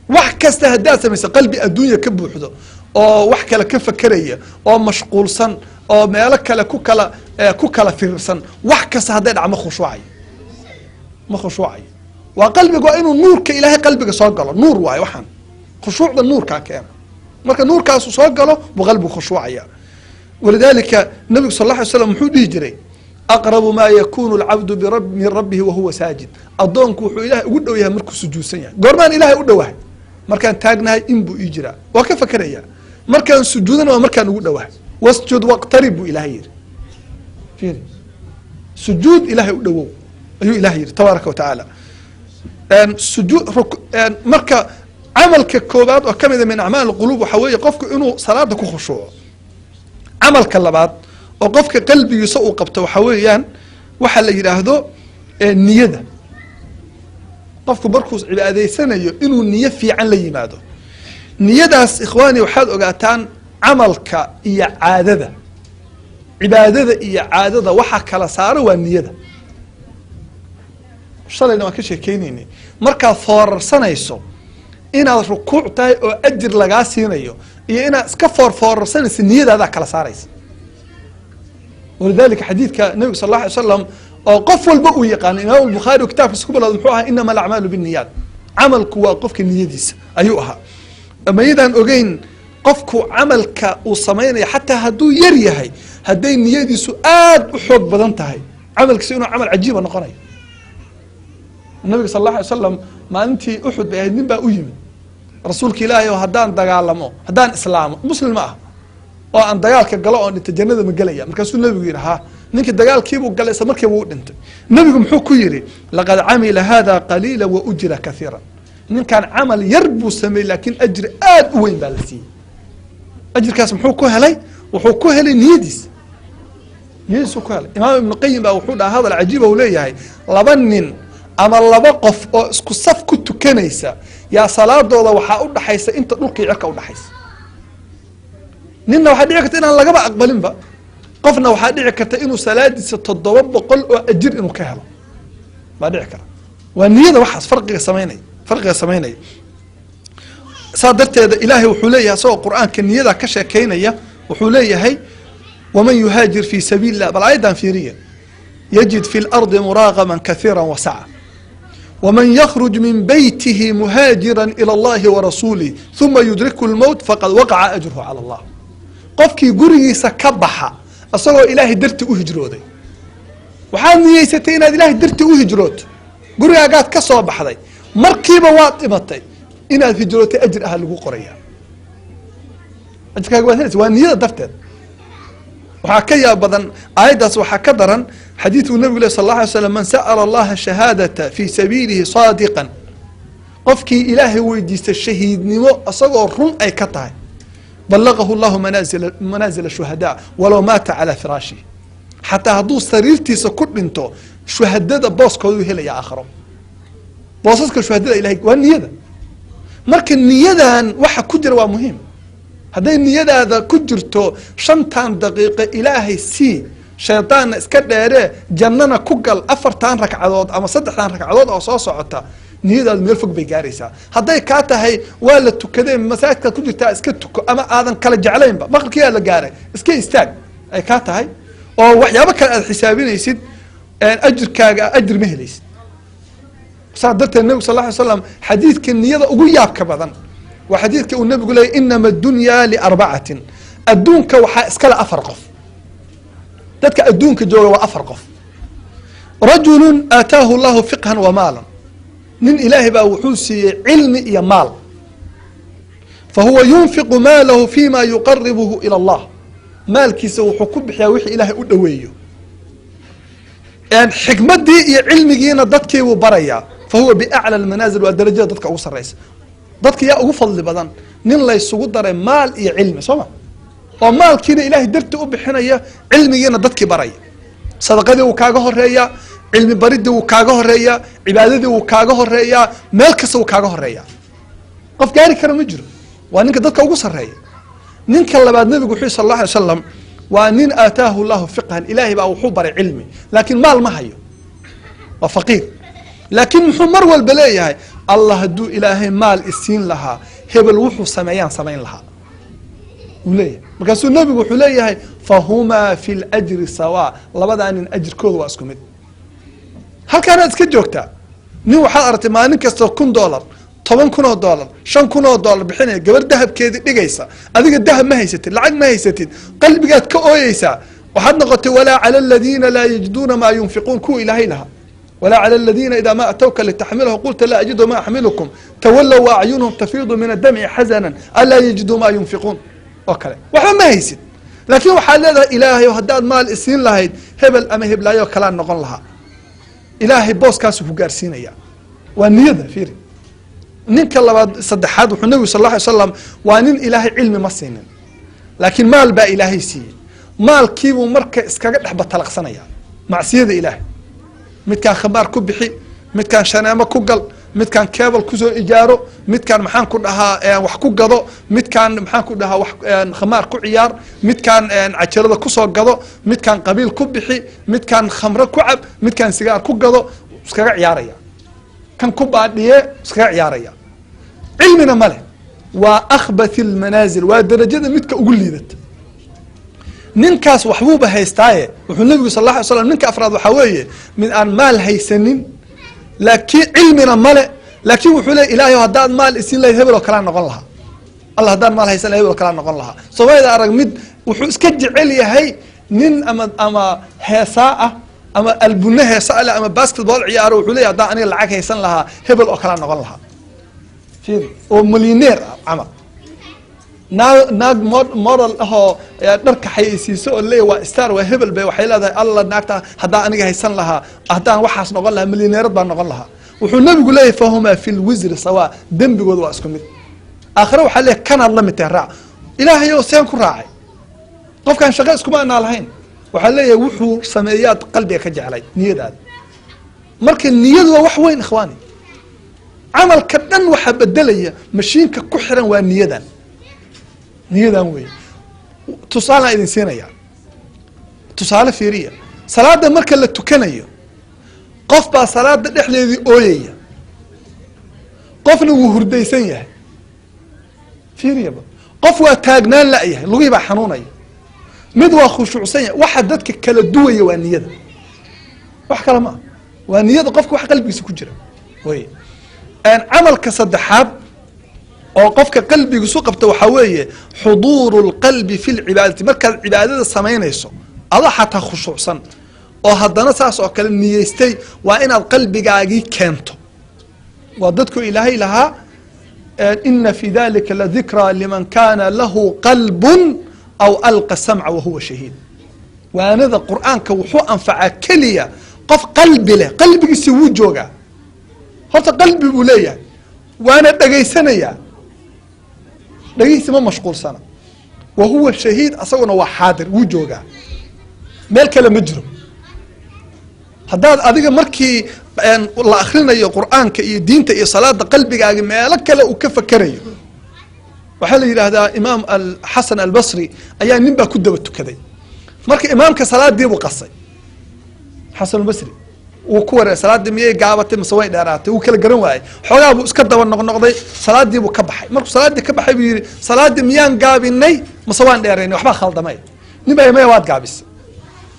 Wax kasta haddaad samayso, qalbi adduunya ka buuxdo oo wax kale ka fakeraya oo mashquulsan oo meelo kale ku kala firirsan, wax kasta hadday dhac, ma khushuucayo, ma khushuucayo. Waa qalbiga, waa inuu nuurka ilaahay qalbiga soo galo. Nuur waayo waxaan khushuucda, nuurkaa keena. Marka nuurkaasu soo galo buu qalbigu khushuucaya. Walidalika nabigu sal alla alay slam muxuu dhihi jiray? Aqrabu maa yakunu alcabdu min rabbihi wahuwa saajid. Addoonku wuxuu ilahay ugu dhow yahay markuu sujuudsan yahay. Goormaan ilahay u dhowahay? Markaan taagnahay in buu ii jiraa, waa ka fakeraya. Markaan sujuudana waa markaan ugu dhowahay. Wasjud waqtarib buu ilahay yihi. Fiiri, sujuud ilahay u dhowow ayuu ilahay yihi tabaaraka wa tacaala. Sujuud marka camalka koobaad oo kamida min acmaal quluub waxaa weeye qofku inuu salaada ku khushuuco. Camalka labaad oo qofka qalbigiisa uu qabto waxaa weeyaan waxa la yidhaahdo niyada. Qofku markuu cibaadaysanayo inuu niyo fiican la yimaado. Niyadaas, ikhwaani, waxaad ogaataan camalka iyo caadada, cibaadada iyo caadada waxa kala saaro waa niyada. Shalayna waan ka sheekeynaynay. Markaad foorarsanayso inaad rukuuc tahay oo ajir lagaa siinayo iyo inaad iska foorfoorarsanayso, niyadaadaa kala saaraysa. Walidalika xadiidka nabiga sal alla alay slam oo qof walba uu yaqaano, imaam albukhaari o kitabkiisa ku bilowda, muxuu ahaa? Inama alacmaalu binniyaat, camalku waa qofka niyadiisa ayuu ahaa. Mayadaan ogeyn qofku camalka uu samaynaya, xataa hadduu yar yahay, hadday niyadiisu aad u xoog badan tahay, camalkiisa inuu camal cajiiba noqonayo. Nabiga sal alla alay slam maalintii Uxud bay ahayd, nin baa u yimid: rasuulka ilaahay oo haddaan dagaalamo, haddaan islaamo, muslim ma ah, oo aan dagaalka galo oon dhinta, jannada ma gelaya? Markaasuu nabigu yidhi ha. Ninkii dagaalkiibuu galay, isla markiiba u dhintay. Nebigu muxuu ku yidhi? Laqad camila hada qaliila wa ujira kathiira. Ninkan camal yar buu sameeyey, laakiin ajri aad u weyn baa la siiyey. Ajirkaas muxuu ku helay? Wuxuu ku helay niyadiisa, niyadiisuu ku helay. Imaam Ibnu Qayim baa wuxuu dhaha hadal cajiiba uu leeyahay: laba nin ama laba qof oo isku saf ku tukanaysa yaa salaadooda waxaa u dhaxaysa inta dhulkii cirka udhaxaysa. Ninna waxaa dhici karta inaan lagaba aqbalinba, qofna waxaa dhici karta inuu salaadiisa 700 oo ajir inuu ka helo baa dhici kara. Waa niyada waxaas farqiga samaynaya, farqiga samaynaya. Saa darteeda Ilaahay wuxuu leeyahay, asagoo Qur-aanka niyada ka sheekaynaya, wuxuu leeyahay: "Waman yuhaajir fi sabiili illah." Bal aayaddan fiiriya: "Yajid fi lardi muraagaman kathiira wasaca. Wman ykruj min beytihi muhaajira ilى اllahi warasuulih uma yudriku lmowt faqad waqaca ajruhu calى allah." Qofkii gurigiisa ka baxa isagoo Ilaahay darti u hijrooday, waxaad niyeysatay inaad Ilaahay darti u hijrooto, gurigaagaad ka soo baxday, markiiba waad dhimatay, inaad hijrootay ajir aha lagu qoraya, ajirkaaga waad helaysa. Waa niyada darteed. Waxaa ka yaab badan aayaddaas, waxaa ka daran xadiidkuu nabigu leh sal alla alay slam: "Man sa'ala allaha shahaadata fii sabiilihi saadiqan." Qofkii Ilaahay weydiista shahiidnimo isagoo run ay ka tahay, "balaqahu llahu manaazil shuhadaa walow maata calaa firaashihi." Xataa hadduu sariirtiisa ku dhinto, shuhadada booskooduu helaya aakhiro, boosaska shuhadada ilahay. Waa niyada. Marka niyadan waxa ku jira waa muhiim. Hadday niyadaada ku jirto 5-tan daqiiqo Ilaahay sii, shaydaanna iska dheeree, jannana ku gal 4-tan ragcadood ama 3-dan ragcadood oo soo socota, niyadaadu meel fog bay gaaraysaa. Hadday kaa tahay waa la tukadee, masaajidkaad ku jirtaa iska tuko, ama aadan kala jeclaynba, maqribkiyaa la gaaray iska istaag ay kaa tahay, oo waxyaabo kale aad xisaabinaysid, ajirkaaga ajir ma helaysid. Saa darteed nabig sal ly slam xadiidka niyada ugu yaabka badan waa xadiidka uu nabigu leeyay: "Inama addunyaa liarbacatin." Adduunka waxaa iskale afar qof. Dadka adduunka jooga waa afar qof: "Rajulu aataahu llahu fiqhan wa maalan." Nin Ilaahay baa wuxuu siiyey cilmi iyo maal. "Fa huwa yunfiqu maalahu fima yuqaribuhu ila allah." Maalkiisa wuxuu ku bixiyaa wixii Ilaahay u dhoweeyo, xikmaddii iyo cilmigiina dadkiibuu barayaa. "Fa huwa biacla almanaazil." Waa darajada dadka ugu sarreysa. Dadka yaa ugu fadli badan? Nin laysugu daray maal iyo cilmi, soo ma? Oo maalkiina Ilaahay darti u bixinaya, cilmigiina dadkii baraya. Sadaqadii wuu kaaga horeeyaa, cilmi baridii wuu kaaga horeeyaa, cibaadadii wuu kaaga horeeyaa, meel kasta wuu kaaga horeeyaa. Qof gaari kara ma jiro. Waa ninka dadka ugu sarreeya. Ninka labaad, nabigu wuxuu sal alla alay slam, waa nin "aataahu llahu fiqhan." Ilaahay baa wuxuu baray cilmi, laakiin maal ma hayo, waa faqiir. Laakiin muxuu mar walba leeyahay? "Allah, hadduu Ilaahay maal isiin lahaa, hebel wuxuu sameeyaan samayn lahaa," uu leeyahay. Markaasuu nebigu wuxuu leeyahay: "Fahumaa fi ljri sawa." Labadaa nin ajirkooda waa isku mid. Halkaanaad iska joogtaa, nin waxaad aragtay maalin kasta $1,000, $10,000, $5,000 bixinaya, gabar dahabkeedii dhigaysa. Adiga dahab ma haysatid, lacag ma haysatid, qalbigaad ka ooyeysaa. Waxaad noqotay "walaa cala aladiina laa yajiduuna maa yunfiquun" kuwa Ilaahay lahaa: "Walaa cala aladiina idaa ma atowka litaxmilahu qulta laa ajidu ma axmilukum tawallow waacyunuhum tafiidu min addamci xasanan anlaa yajiduu maa yunfiquun" oo kale. Waxba ma haysid, laakiin waxaad leedahay: "Ilaahay, haddaad maal isiin lahayd, hebel ama heblaayo kalaa noqon lahaa." Ilaahay booskaasu ku gaarsiinaya. Waa niyada, fiiri. Ninka labaad, saddexaad, wuxuu nabigu sal alla alay slam, waa nin Ilaahay cilmi ma siinin, laakiin maal baa Ilaahay siiyey. Maalkiibuu marka iskaga dhex batalaqsanaya macsiyada Ilaahay. Midkaan khamaar ku bixi, midkaan shaneemo ku gal, midkaan keebal kusoo ijaaro, midkaan maxaan ku dhahaa wax ku gado, midkaan maxaan ku dhahaa wax khamaar ku ciyaar, midkaan cajalada kusoo gado, midkaan qabiil ku bixi, midkaan khamro ku cab, midkaan sigaar ku gado, iskaga ciyaaraya, kan ku baadhiye, iskaga ciyaaraya. Cilmina ma leh. Waa akhbath almanaazil, waa darajada midka ugu liidata. Ninkaas waxbuuba haystaaye. Wuxuu nabigu sal alla alay slam, ninka afraad waxaa weeye mid aan maal haysanin, laakiin cilmina male, laakiin wuxuu leey: "Ilaahay, haddaad maal isiin lahayd, hebel oo kalaa noqon lahaa. Allah, haddaan maal haysan lahay, hebel oo kalaa noqon lahaa." Soomaalida arag, mid wuxuu iska jecel yahay nin ama heesaa ah ama albune heesa leh ama basketball ciyaaro. Wuxuu leeyahy: "Haddaan aniga lacag haysan lahaa, hebel oo kalaa noqon lahaa." Fiiri, oo millionaire ah camal. Naag model ahoo dharka xayeysiiso oo leeya waa star, waa hebel bay, waxay leedahay: "Alla, naagta haddaan aniga haysan lahaa, haddaan waxaas noqon lahaa, millionaire-ad baan noqon lahaa." Wuxuu nabigu leeyahy: "Fahumaa fi lwisri sawa." Dembigooda waa isku mid. Aakhire waxaa leeyahy: "Kanaad la mid tahay, raac." "Ilaahay oo, seen ku raacay? Qofkaan shaqo iskuma anaa lahayn." Waxaa leeyahay: "Wuxuu sameeyaad qalbiga ka jeclay." Niyadaada marka, niyadu waa wax weyn, ikhwaani. Camalka dhan waxaa bedelaya mashiinka ku xiran waa niyadan, niyadan wey. Tusaalaan idin siinaya, tusaale fiiriya. Salaada marka la tukanayo, qof baa salaada dhexdeedii ooyaya, qofna wuu hurdaysan yahay. Fiiriyaba, qof waa taagnaan la'yahay, lugihii baa xanuunaya, mid waa khushuucsan yahay. Waxa dadka kala duwaya waa niyada, wax kale ma ah, waa niyada qofka, wax qalbigiisa ku jira wey. Camalka saddexaad oo qofka qalbigiisu qabta waxaa weeye xuduuru lqalbi fi lcibaadati. Markaad cibaadada samaynayso, adoo xataa khushuucsan oo haddana saas oo kale niyeystay, waa inaad qalbigaagii keento. Waa dadku Ilaahay lahaa: "Ina fi dalika ladikraa liman kana lahu qalbun aw alqa samca wahuwa shahiid." Waanada Qur'aanka wuxuu anfacaa keliya qof qalbi leh, qalbigiisi wuu joogaa, horta qalbi buu leeyahay, waana dhegaysanayaa, dhegeysi ma mashquulsana, wahuwa shahiid, asaguna waa xaadir, wuu joogaa, meel kale ma jiro. Haddaad adiga markii la akrinayo Qur'aanka iyo diinta iyo salaada qalbigaagi meelo kale uu ka fakerayo, waxaa la yidhaahdaa Imaam Alxasan Albasri ayaa nin baa ku daba tukaday. Marka imaamka salaadiibuu qasay Xasan Albasri, wuu ku wareer, salaaddii miyay gaabatay mise way dheeraatay? Wuu kala garan waayey. Xoogaa buu iska daba noqnoqday, salaadii buu ka baxay. Markuu salaaddii ka baxay buu yidhi: "Salaaddii miyaan gaabinay mise waan dheeraynay? Waxbaa khaldamay." Nin baa: "Maya, waad gaabisay."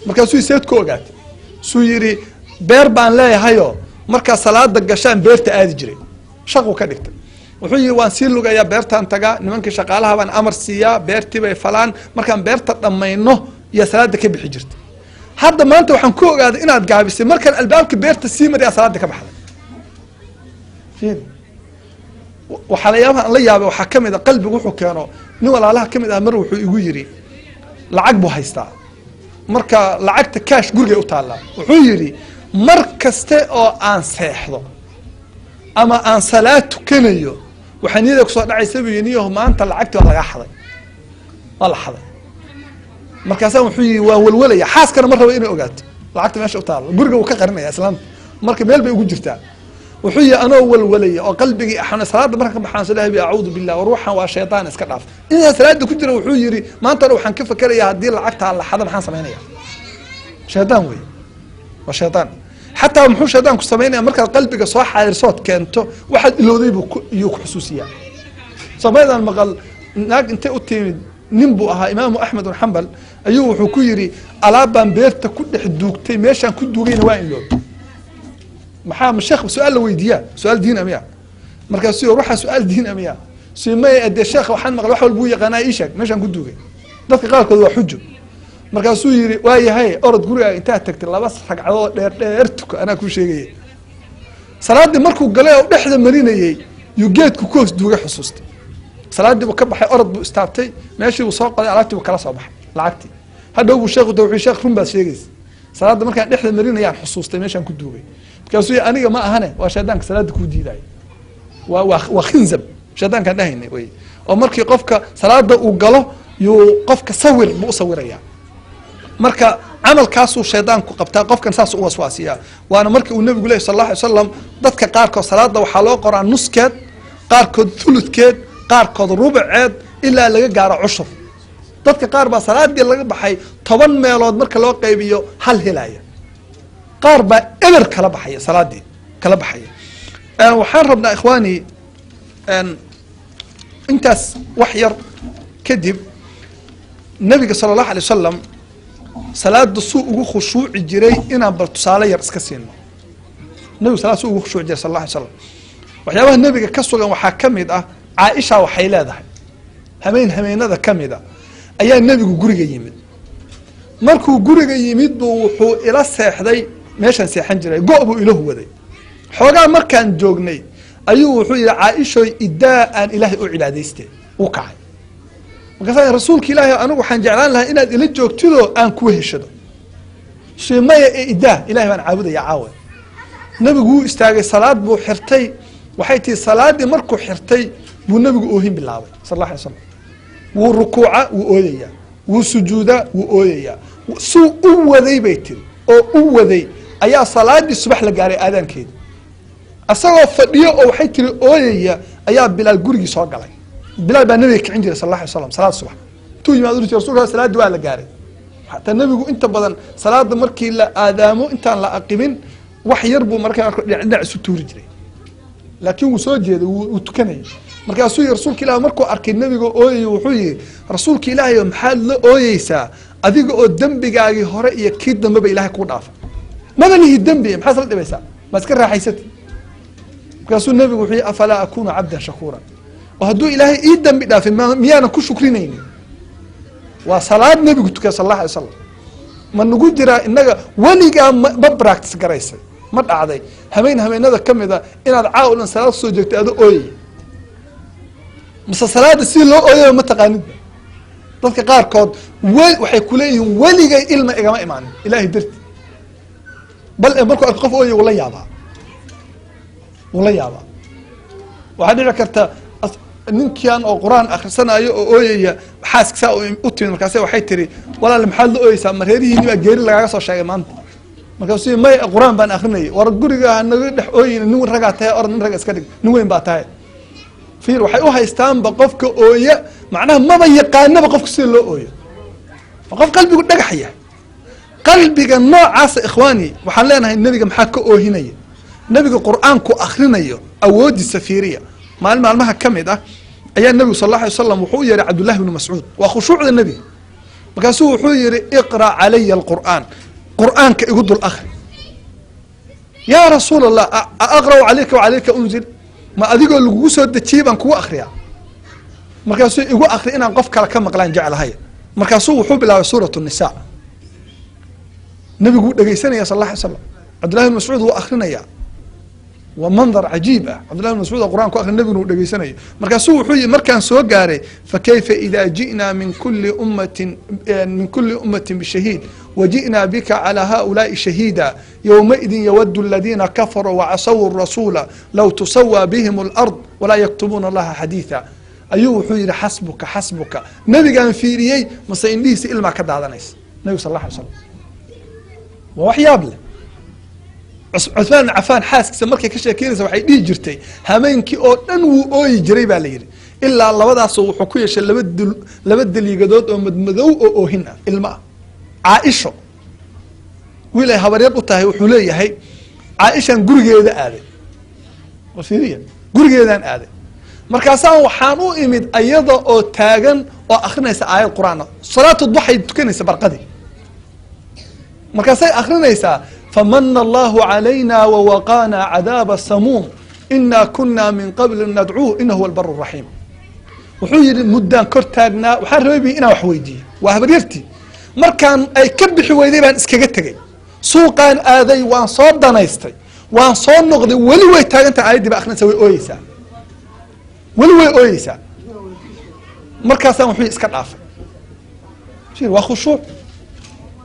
Markaasuu: "Seed ku ogaatay?" Suu yidhi: "Beer baan leeyahayo, markaa salaada gashaan beerta aadi jiray, shaquu ka dhigtay." Wuxuu yidhi: "Waan sii lugayaa, beertaan tagaa, nimankii shaqaalaha baan amar siiyaa, beertii bay falaan, markaan beerta dhammayno iyo salaada ka bixi jirta. Hadda maanta waxaan ku ogaaday inaad gaabisay markaan albaabka beerta sii mariyaa salaada ka baxday." Fiiri, waxaa la yaabaha aan la yaabay waxaa kamid a qalbigu wuxuu keeno. Nin walaalaha kamid ah mar wuxuu igu yidhi lacag buu haystaa, marka lacagta cash gurigay u taallaa. Wuxuu yidhi: "Mar kaste oo aan seexdo ama aan salaad tukanayo, waxaa niyada kusoo dhacaysa," buu yidhi, "niyaho maanta lacagti waa lagaa xaday, waa la xaday." Markaasaa wuxuu yidhi: "Waan walwalaya." Xaaskana ma rabo inay ogaato lacagta meesha u taalo, guriga wuu ka qarinaya islaanta, marka meel bay ugu jirtaa. Wuxuu yihi: "Anoo walwalaya oo qalbigii axan, salaada marka ka baxaan soo dhahay: acuudu billah, war waxaan waa shaytaan, iska dhaaf." Intaa salaada ku jira wuxuu yidhi: "Maanta dhan waxaan ka fekeraya haddii lacagtaa la xado maxaan samaynaya?" Shaydaan wey, waa shaydaan. Xataa muxuu shaydaanku samaynaya? Markaad qalbiga soo xaadirsood keento, waxaad ilowday buu iyuu ku xusuusiyaa. Samaydaan maqal naag intay u timid, nin buu ahaa, Imaamu Axmed bin Xambal ayuu wuxuu ku yidhi: "Alaab baan beerta ku dhex duugtay, meeshaan ku duugayna waa iloobay." Maxaa ma sheekh su-aal la weydiiyaa? Su-aal diin amiya? Markaasuu waxaa su-aal diin amiya si maya dee sheekh, waxaan maqlay wax walbuu yaqaanaa, ii sheeg meeshaan ku duugay. Dadka qaarkood waa xujo. Markaasuu yidhi: "Waa yahay, orod gurigaaga intaad tagtay laba ragcadood dheer dheer tuko, anaa kuu sheegaya." Salaaddii markuu galay oo dhexda marinayey yuu geedku ku hoos duugay xusuustay. Salaaddii buu ka baxay, orod buu istaabtay, meeshii buu soo qoday, alaabtii buu kala soo baxay, lacagtii. Hadhow buu sheekhu wuxuu: "Sheekh, run baad sheegaysa, salaadda markaan dhexda marinayaan xusuustay meeshaan ku duugay." Markaasuu yihi: "Aniga ma ahane, waa shaydaanka salaada kuu diidaayo." Waa khinzab, shaydaankaan dhahaynay wey, oo markii qofka salaada uu galo yuu qofka sawir buu usawirayaa. Marka camalkaasuu shaydaanku qabtaa, qofkan saas u waswaasiyaa. Waana markii uu nabigu leh sal alla alay slam: dadka qaarkood salaada waxaa loo qoraa nuskeed, qaarkood thuludkeed, qaarkood rubuceed, ilaa laga gaaro cushur. Dadka qaar baa salaadii laga baxay 10 meelood marka loo qaybiyo hal helaya, qaar baa eber kala baxaya, salaadii kala baxaya. Waxaan rabnaa, ikhwaani, intaas wax yar kadib, nabiga sala allahu alay wasalam salaada suu ugu khushuuci jiray inaan bal tusaale yar iska siino. Nabigu salaad suu ugu khushuuci jiray sal alla alay slam, waxyaabaha nebiga ka sugan waxaa ka mid ah, Caaisha waxay leedahay: hameen hameenada ka mid a ayaa nebigu guriga yimid. Markuu guriga yimid buu wuxuu ila seexday meeshaan seexan jiray, go' buu ila huwaday. Xoogaa markaan joognay ayuu wuxuu yihi: "Caaishoy, idaa aan Ilaahay u cibaadayste." Wuu kacay. Markaasa: "Rasuulka Ilaahay, anigu waxaan jeclaan lahaa inaad ila joogtidoo aan kuwa heshado." "Maya, ee idaa, Ilahay baan caabudaya caawa." Nebigu wuu istaagay, salaad buu xirtay. Waxay tihi salaaddii markuu xirtay buu nebigu oohin bilaabay sal alla alay slam. Wuu rukuuca, wuu ooyayaa, wuu sujuudaa, wuu ooyayaa. Suu u waday, bay tiri, oo u waday ayaa salaadii subax la gaaray aadaankeedi. Isagoo fadhiyo oo, waxay tiri, ooyaya ayaa Bilaal gurigii soo galay. Bilaal baa nabiga kicin jiray sal alla alay slam salaad subax. Intuu yimaado uri rasulka: "Salaadii waa la gaaray." Xataa nebigu inta badan salaada markii la aadaamo intaan la aqimin wax yar buu markaa dhinac dhinac isu tuuri jiray, laakiin wuu soo jeeday, wuu tukanayay. Markaasuu yihi rasuulka ilahi, markuu arkay nebiga ooyayo, wuxuu yihi, "Rasuulka Ilaahay, maxaad la ooyeysaa adiga oo dembigaagii hore iyo kii dambeba Ilahay kuu dhaafa? Maba lihi dembi, maxaad la dhibaysaa? Ma iska raaxaysata?" Markaasuu nebigu wuxuu yihi, "Afalaa akunu cabdan shakuura? Oo hadduu Ilaahay ii dembi dhaafay, miyaanan ku shukrinaynin?" Waa salaad nebigu tukay sal allah alay slam. Ma nagu jiraa inaga? Weligaa ma practice garaysay? Ma dhacday habeen habeenada kamid a inaad caaw dhan salaad kusoo joogtay ado ooyaya, mise salaada sidii loo ooyaba ma taqaanidba? Dadka qaarkood waxay kuleeyihiin, "Weligay ilma igama imaanin Ilahay darti." Bal markuu arko qof ooyay, wula yaabaa, wula yaabaa. Waxaa dhici karta ninkan oo Qur-aan akrisanayo oo ooyaya, xaaska saa u timid. Markaase waxay tiri, "Walaal, maxaad la ooyeysaa? Ma reerihiini baa geeri lagaaga soo sheegay maanta?" Markaasuu, "May, Qur-aan baan akrinayay." "War guriga hanaga dhex ooyin, nin ragaa tahay, orod nin raga iska dhig, nin weyn baa tahay." Fiir, waxay u haystaanba qofka ooya macnaha maba yaqaanaba qofka sida loo ooyo. Waa qof qalbigu dhagax yahay, qalbiga noocaasa. Ikhwaani, waxaan leenahay, nebiga maxaa ka oohinaya? Nebiga Qur-aanku akrinayo, awoodiisa fiiriya. Maalin maalmaha ka mid ah ayaa nebigu sal alla alay slam wuxuu u yeeray Cabdullahi bnu Mascuud. Waa khushuucda nebiga. Markaasuu wuxuu yihi, "Iqra' calaya alqur'aan, Qur'aanka igu dul akri." "Yaa Rasuul Allah, aqra'u calayka wacalayka unzil? Ma adigoo lagugu soo dejiyey baan kugu akriyaa?" Markaasuu, "Igu akri, inaan qof kale ka maqlaan jeclahay." Markaasuu wuxuu bilaabay Suurat Nisa. Nebigu wuu dhegeysanaya sal alla alay slam, Cabdullahi bn Mascuud wuu akrinaya. Waa mandar cajiib ah, Cabdullahi bn Mascuud oo Qur'an ku akri, nebiguna uu dhegeysanayo. Markaasuu wuxuu yihi, markaan soo gaaray, "Fakayfa ida ji'naa min kuli ummatin bishahiid waji'naa bika calى haulaai shahiida, yowmaidin yawadu aladiina kafaruu wacasaw rasuula low tusawaa bihim alard walaa yaktumuuna allaha xadiida," ayuu wuxuu yihi, "Xasbuka, xasbuka." Nebigaan fiiriyey, mase indhihiisa ilmaa ka daadanaysa nebigu sal alla alay slam. Waa wax yaab leh. Cuثmaan bin Cafaan xaaskiisa markay ka sheekeynaysa, waxay dhihi jirtay, hameenkii oo dhan wuu ooyi jiray baa la yidhi, ilaa labadaasoo wuxuu ku yeeshay laba daliigadood oo madmadow oo oohin ah, ilmo ah. Caaisho, wiil ay habaryar u tahay, wuxuu leeyahay, "Caaishaan gurigeeda aaday." War fiiriya, gurigeedaan aaday, markaasaan waxaan u imid ayada oo taagan oo akrinaysa aayad Qur-aan. Salaatu duxay tukanaysa barqadii. Markaasay akrinaysaa, "Famana allahu calayna wawaqaana cadaaba samuum, ina kuna min qabli nadcuuh, inahu huwa albar raxiim." Wuxuu yihi, "Muddaan kor taagnaa, waxaan rabay bi inaan wax weydiiyo, waa habaryartii. Markaan ay ka bixi weyday baan iskaga tegey, suuqaan aaday, waan soo danaystay, waan soo noqday, weli way taagantahay, aayaddii ba akrinaysa, way ooyeysaa, weli way ooyeysaa. Markaasaan wuxuu iska dhaafay." Waa khushuuc.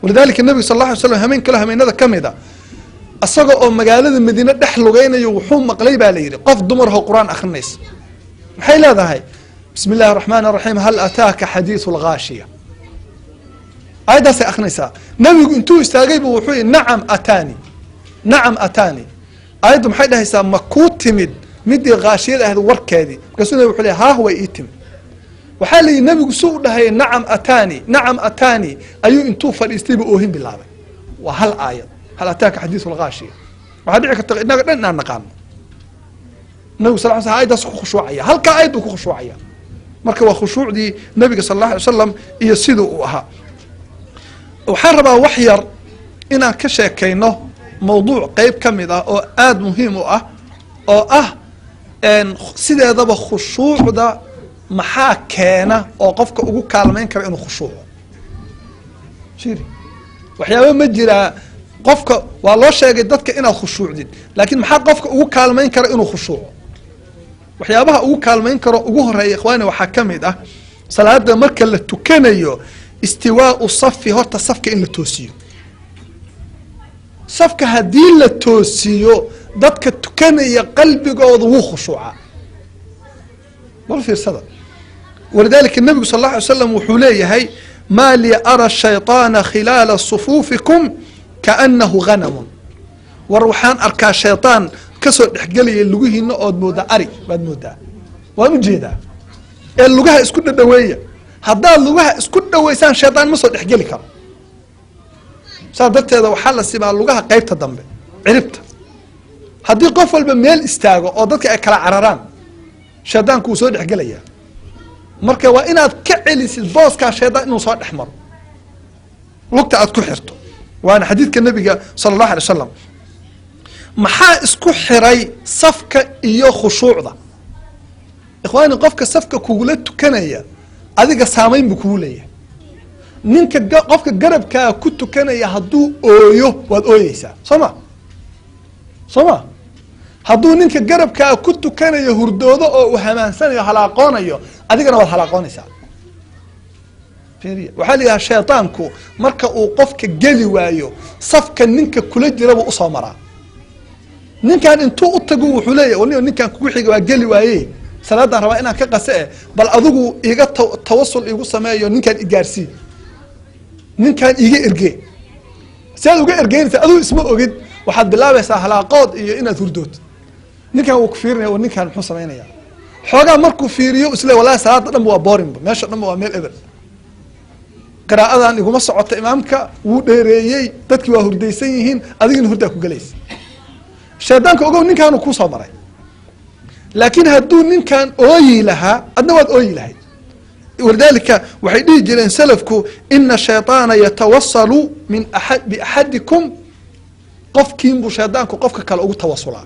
Walidalika nabiga sal alla alay slam hameen kalo hameenada ka mid a, isaga oo magaalada Madiine dhex lugeynayo, wuxuu maqlay baa la yidhi qof dumarahoo Qur-aan akrinaysa. Maxay leedahay? "Bismi illahi araxmaan araxiim, hal ataaka xadiidu lghaashiya." Aayaddaasay akrinaysaa. Nabigu intuu istaagay bu wuxuu yihi, "Nacam ataani, nacam ataani." Aayaddu maxay dhahaysaa? Ma kuu timid midii khaashiyada ahayd warkeedii? Markaasuu nabig wuxuu ley, "Haah, way ii timid." Waxaa la yidhi, nabigu su u dhahayay, "Nacam ataani, nacam ataani," ayuu intuu fadhiistayba oohin bilaabay. Waa hal aayad, "Hal ataaka xadiisu lghaashiya." Waxaa dhici karta innaga dhan inaan naqaano. Nabigu sal l sl ayaddaas ku khushuucaya, halkaa aayad buu ku khushuucaya. Marka waa khushuucdii nabiga sal alla alay wasalam iyo siduu uu ahaa. Waxaan rabaa wax yar inaan ka sheekayno mawduuc qeyb ka mid ah oo aada muhiim u ah, oo ah sideedaba khushuucda maxaa keena oo qofka ugu kaalmayn kara inuu khushuuco. Fiiri, waxyaaba ma jiraa qofka waa loo sheegay dadka inaad khushuucdid, laakiin maxaa qofka ugu kaalmayn kara inuu khushuuco? Waxyaabaha ugu kaalmayn karo ugu horeeya, ikhwaani, waxaa ka mid ah salaada marka la tukanayo, istiwaau safi. Horta safka in la toosiyo. Safka haddii la toosiyo, dadka tukanaya qalbigooda wuu khushuucaa. Bal fiirsada. Walidalika nabigu sal alla alay slam wuxuu leeyahay, "Maa lii ara shayطaana khilaala sufuufikum kaanahu ganamun." War waxaan arkaa shayطaan kasoo dhexgelaya lugihiina ood moodaa ari baad moodaa, waan ujeedaa, ee lugaha isku dhadhaweeya. Haddaad lugaha isku dhaweysaan, shayطaan ma soo dhexgeli karo. Saas darteeda waxaa la simaa lugaha qeybta dambe, ciribta. Haddii qof walba meel istaago oo dadka ay kala cararaan. Shaydaanku wuu soo dhexgelayaa. Marka waa inaad ka celisid booskaa shaydaan inuu soo dhex maro, lugta aad ku xirto. Waana xadiidka nabiga sala allahu alay wasalam. Maxaa isku xiray safka iyo khushuucda? Ikhwaani, qofka safka kugula tukanaya adiga saamayn buu kugu leeyahay. Ninka qofka garabkaa ku tukanaya hadduu ooyo, waad ooyeysaa, soo ma? Soo ma? Hadduu ninka garabkaa ku tukanayo hurdoodo oo uu hamaansanayo, halaaqoonayo, adigana waad halaaqoonaysaa. Fiiriya, waxaa la yidhaha shaydaanku marka uu qofka geli waayo, safka ninka kula jira buu usoo maraa. Ninkan intuu u tago wuxuu leeyahy, "Wani ninkan kugu xiga waa geli waaye, salaadaan rabaa inaan ka qase, eh bal adigu iga tawasul igu sameeyo, ninkaan igaarsii, ninkaan iiga ergee." Si aad uga ergeynaysa adigu isma ogid, waxaad bilaabaysaa halaaqood iyo inaad hurdood. Ninkan wuu ku fiirinaya, "War, ninkan muxuu samaynaya?" Xoogaa markuu fiiriyo isle, "Wallahi salaada dhanba waa boring-ba, meesha dhanba waa meel eber, qiraa'adan iguma socota, imaamka wuu dheereeyey, dadkii waa hurdaysan yihiin." Adigina hurdaa ku gelaysa. Shaydaanka ogow, ninkaanu kusoo maray. Laakiin hadduu ninkan ooyi lahaa, adna waad ooyi lahayd. Walidaalika waxay dhihi jireen salafku, ina shayطaana yatawasalu min aa biaxadikum, qofkiin buu shaydaanku qofka kale ugu tawasulaa,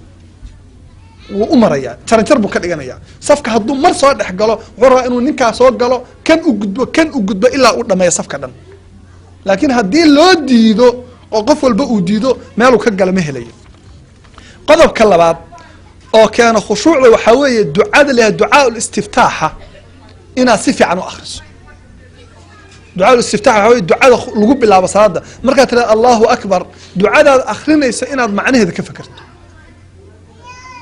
wuu u marayaa, jaranjar buu ka dhiganaya. Safka hadduu mar soo dhex galo, wuxuu rabaa inuu ninkaa soo galo, kan u gudbo, kan u gudbo, ilaa uu dhameeyo safka dhan. Laakiin haddii loo diido oo qof walba uu diido, meeluu ka gala ma helayo. Qodobka labaad oo keena khushuucda waxaa weeye ducada la ducaa listiftaaxa, inaad si fiican u akriso. Ducaa listiftaax waxaa weye ducada lagu bilaabo salaada. Markaad tirahda "Allahu akbar", ducadaad akrinayso inaad macnaheeda ka fekerto.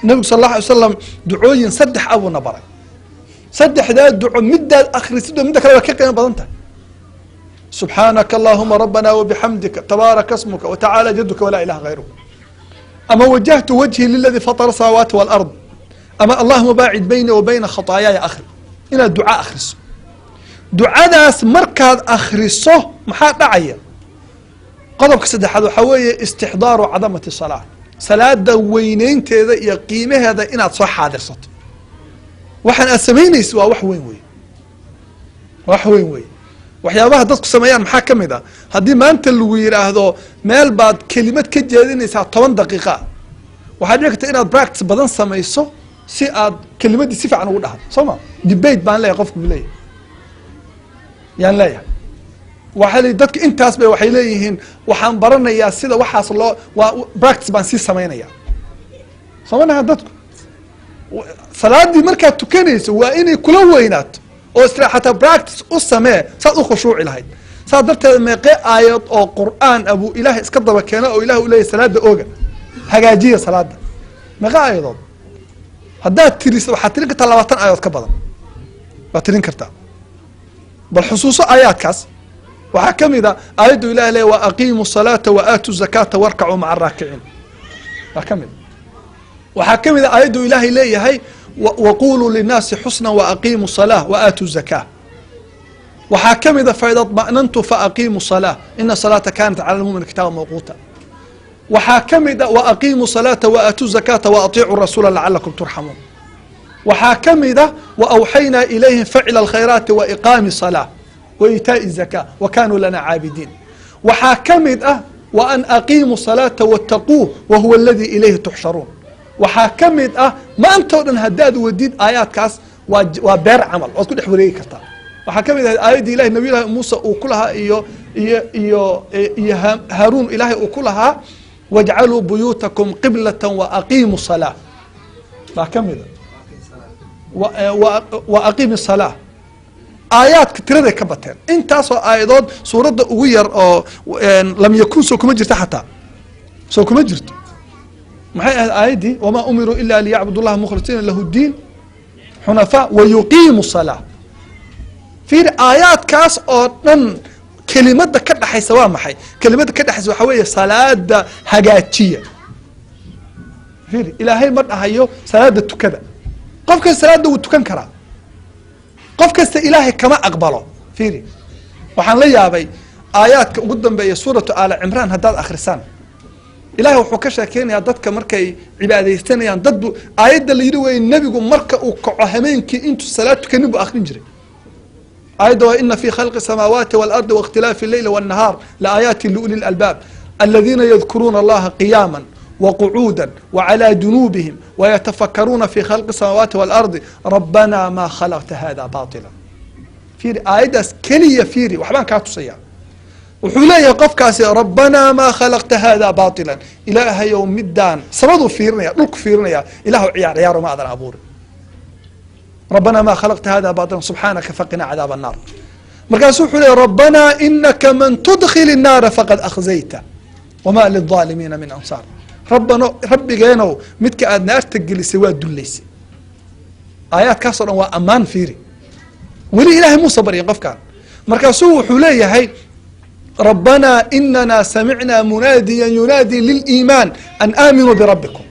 Nabigu sal allahu alay slam ducooyin saddex a buuna baray. Saddexdaa duco midaad akrisid oo midda kale waa ka qiimo badan tahay. "Subxaanaka allahuma rabbana wabixamdika, tabaaraka smuka watacaala jaduka walaa ilaha gayruk", ama "wajahtu wajhi liladii fatara samaawaati walard", ama "allahuma baacid bayni wa bayna khataayaaya". Akri, inaad duca akriso. Ducadaas markaad akriso maxaa dhacaya? Qodobka saddexaad waxaa weeye istixdaaru cadamati salaa, salaada weyneynteeda iyo qiimaheeda inaad soo xaadirsato. Waxaan aad samaynaysa waa wax weyn wey, wax weyn wey. Waxyaabaha dadku sameeyaan maxaa ka mid a? Haddii maanta lagu yidhaahdo meel baad kelimad ka jeedinaysaa 10 daqiiqa, waxaad dhici karta inaad practice badan samayso si aad kelimaddii si fiican ugu dhahdo, soo ma? "Debate baan leeyahay," qofku buu leeyahay, yaan leeyahay. Waxaa li dadka intaas bay waxay leeyihiin, "Waxaan baranayaa sida waxaas loo, waa practice baan sii samaynaya." Soo ma naha? Dadku salaadii markaad tukanayso waa inay kula weynaato oo isla xataa practice u samee saad u khushuuci lahayd. Saas darteed meeqee aayad oo qur'aan abuu ilaahay iska daba keena oo ilahi u leeyahy "Salaada ooga, hagaajiya salaada"? Meeqee aayadood haddaad tiriso? Waxaad tirin kartaa 20 aayadood ka badan waad tirin kartaa. Bal xusuuso aayaadkaas. Waxaa ka mid a aayaddu ilahi leeya "wa aqiimu salaata wa aatu zakaata warkacuu maca araakiciin". Waa ka mid. Waxaa ka mid a aayaddu ilaahay leeyahay "waquluu linnaasi xusna wa aqiimu salaa wa aatu zakaa". Waxaa ka mid a "faida طma'nantu faaqiimu salaa, ina salaata kanat cala lmumin kitaaba mawquuta". Waxaa ka mid a "wa aqiimu salaata wa aatu zakaata wa atiicu rasuula lacalakum turxamuun". Waxaa ka mid a "wa awxaynaa ilayhim facila alkhayraati wa iqaami salaa wa iitaa'i zakaa wa kanuu lana caabidiin". Waxaa ka mid ah "wa an aqiimu salaata wattaquuh wa huwa aladii ilayhi tuxsharuun". Waxaa ka mid ah, maanta o dhan haddaad wadid aayaadkaas waa beer camal, waad ku dhex wareegi kartaa. Waxaa ka mid ahayd aayaddii ilahi nabiy llahi muuse uu ku lahaa iyo Haaruun, ilaahay uu ku lahaa "wajcaluu buyuutakum qiblata wa aqiimu salaa". Baa ka mid a "wa aqiimi salaa". Aayaadka tiraday ka bateen. Intaasoo aayadood suuradda ugu yar oo lam yakun soo kuma jirta, xataa soo kuma jirto. Maxay ahayd aayaddii? "Wamaa umiruu ila liyacbudu llaha mukhlisiina lahu diin xunafaa wayuqiimu salaa". Fiiri, aayaadkaas oo dhan kelimada ka dhexaysa waa maxay? Kelimada ka dhexaysa waxaa weeye salaada hagaajiya. Fiiri, Ilaahay ma dhahayo salaada tukada. Qof kasta salaada wuu tukan karaa, qof kasta Ilaahay kama aqbalo. Fiiri, waxaan la yaabay aayaadka ugu dambeeya suuratu Aala Cimraan haddaad akrisaan. Ilahay wuxuu ka sheekeynayaa dadka markay cibaadaysanayaan. Dadbu aayadda la yidhi wey, nebigu marka uu kaco hameenkii intuu salaad tukanin buu akrin jiray aayadda waa: "Ina fi khalqi samaawaati waalardi waاkhtilaafi alleyli waاnnahaar laaayaati liuli lalbaab aladiina yadkuruuna allaha qiyaama وقعودا وعلى جنوبهم ويتفكرون في خلق السماوات والأرض ربنا ما خلقت هذا باطلا." Fiiri aayaddaas keliya, fiiri, waxbaan kaa tusaya. Wuxuu leeyahay qofkaasi: "Rabbanaa maa khalaqta hada baatilan." Ilaahayow, midaan samaduu fiirinaya, dhulku fiirinaya, ilahu ciyaar ciyaaro ma adan abuurin. "Rabbanaa maa khalaqta hada baatilan subxaanaka faqinaa cadaab annaar." Markaasuu wuxuu leeyahy: "Rabbanaa inaka man tudkhil innaara faqad akhzayta wama lilظaalimiina min ansaar." Rabbano, rabbigeenow, midka aad naarta gelisay waa dullaysay. Aayaadkaasoo dhan waa ammaan. Fiiri, weli ilahay muusa baryin qofkan. Markaasuu wuxuu leeyahay: "Rabbanaa inana samicnaa munaadiyan yunaadii liliimaan an aaminuu birabbikum."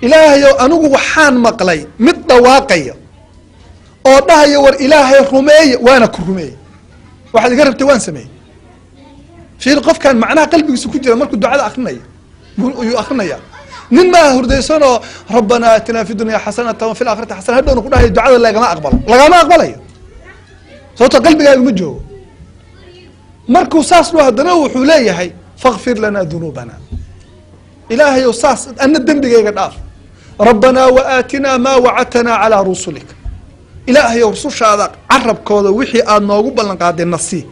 Ilaahayow, anigu waxaan maqlay mid dhawaaqaya oo dhahaya: "War ilaahay rumeeye." Waana ku rumeeyey, waxaad iga rabtay waan sameeyey. Fiir qofkan macnaha qalbigiisa ku jira markuu ducada akrinaya yuu akrinaya. Nin maa hurdaysanoo "Rabbanaa aatinaa fi dunya xasanata wa fi laakhirati xasana" hadhowna ku dhahayo ducada lagama aqbalo. Lagama aqbalayo, sababto qalbigaaga ma joogo. Markuu saas dho, haddana wuxuu leeyahay: "Fakfir lanaa dunuubana." Ilaahayow, saas ana dembigayga dhaaf. "Rabbanaa waaatinaa maa wacadtanaa calaa rusulika." Ilaahayow, rusushaada carabkooda wixii aad noogu ballan qaaday nasii.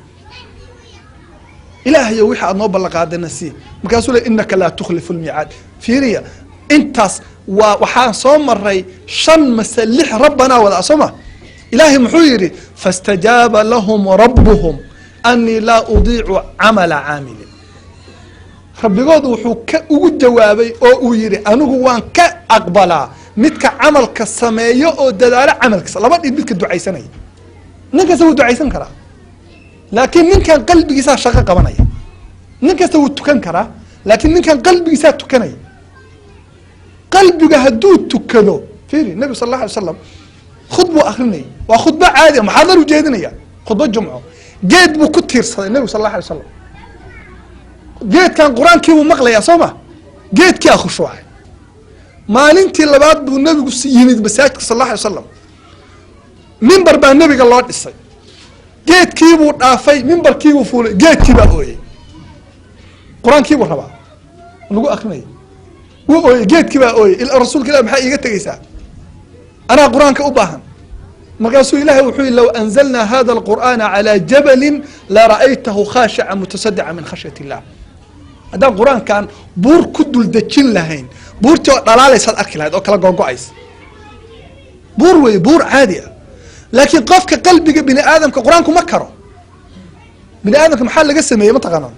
Ilaahayow, wixii aad noo ballan qaaday nasii. Markaasuu le: "Inaka laa tukhlifu lmiicaad." Fiiriya, intaas waa waxaan soo maray shan mase lix rabbanaa wada, soo ma? Ilaahay muxuu yidhi? "Faاstajaaba lahum rabuhum anii laa udiicu camala caamilin." Rabbigoodu wuxuu ka ugu jawaabay oo uu yihi: "Anigu waan ka aqbalaa midka camalka sameeyo oo dadaalo camalkiisa." Laba dhid midka ducaysanaya, nin kasta wuu ducaysan karaa, laakiin ninkan qalbigiisaa shaqo qabanaya. Nin kasta wuu tukan karaa, laakiin ninkan qalbigiisaa tukanaya. Qalbiga hadduu tukado, fiiri, nebigu sal alla alay slam khudbuu akrinayay, waa khudbo caadi a, muxaadar ujeedinaya, khudbo jumco. Geed buu ku tiirsaday nebigu sal alla alay slam. Geedkan qur-aankii buu maqlayaa, soo ma? Geedkii a khushuucay. Maalintii labaad buu nebigu yimid masaajidka sal alla alay slam. Mimbar baa nebiga loo dhisay. Geedkiibuu dhaafay, mimbarkiibuu fuulay, geedkii baa ooyey. Qur-aankiibuu rabaa lagu akrinaya, wuu ooyey, geedkii baa ooyey. "Rasuulka ilah, maxaa iiga tegeysaa? Anaa qur-aanka u baahan." Markaasuu ilahay wuxuu yihi: "Low anzalnaa hada alqur'aana calaa jabalin la ra'aytahu khaashica mutasadica min khashyat illah." Haddaan qur-aankan buur ku dul dejin lahayn, buurtii oo dhalaalaysaad arki lahayd oo kala googo-aysa. Buur wey, buur caadi ah. Laakiin qofka qalbiga bini aadamka qur-aanku ma karo. Bini aadamka maxaa laga sameeyey, ma taqaanaa?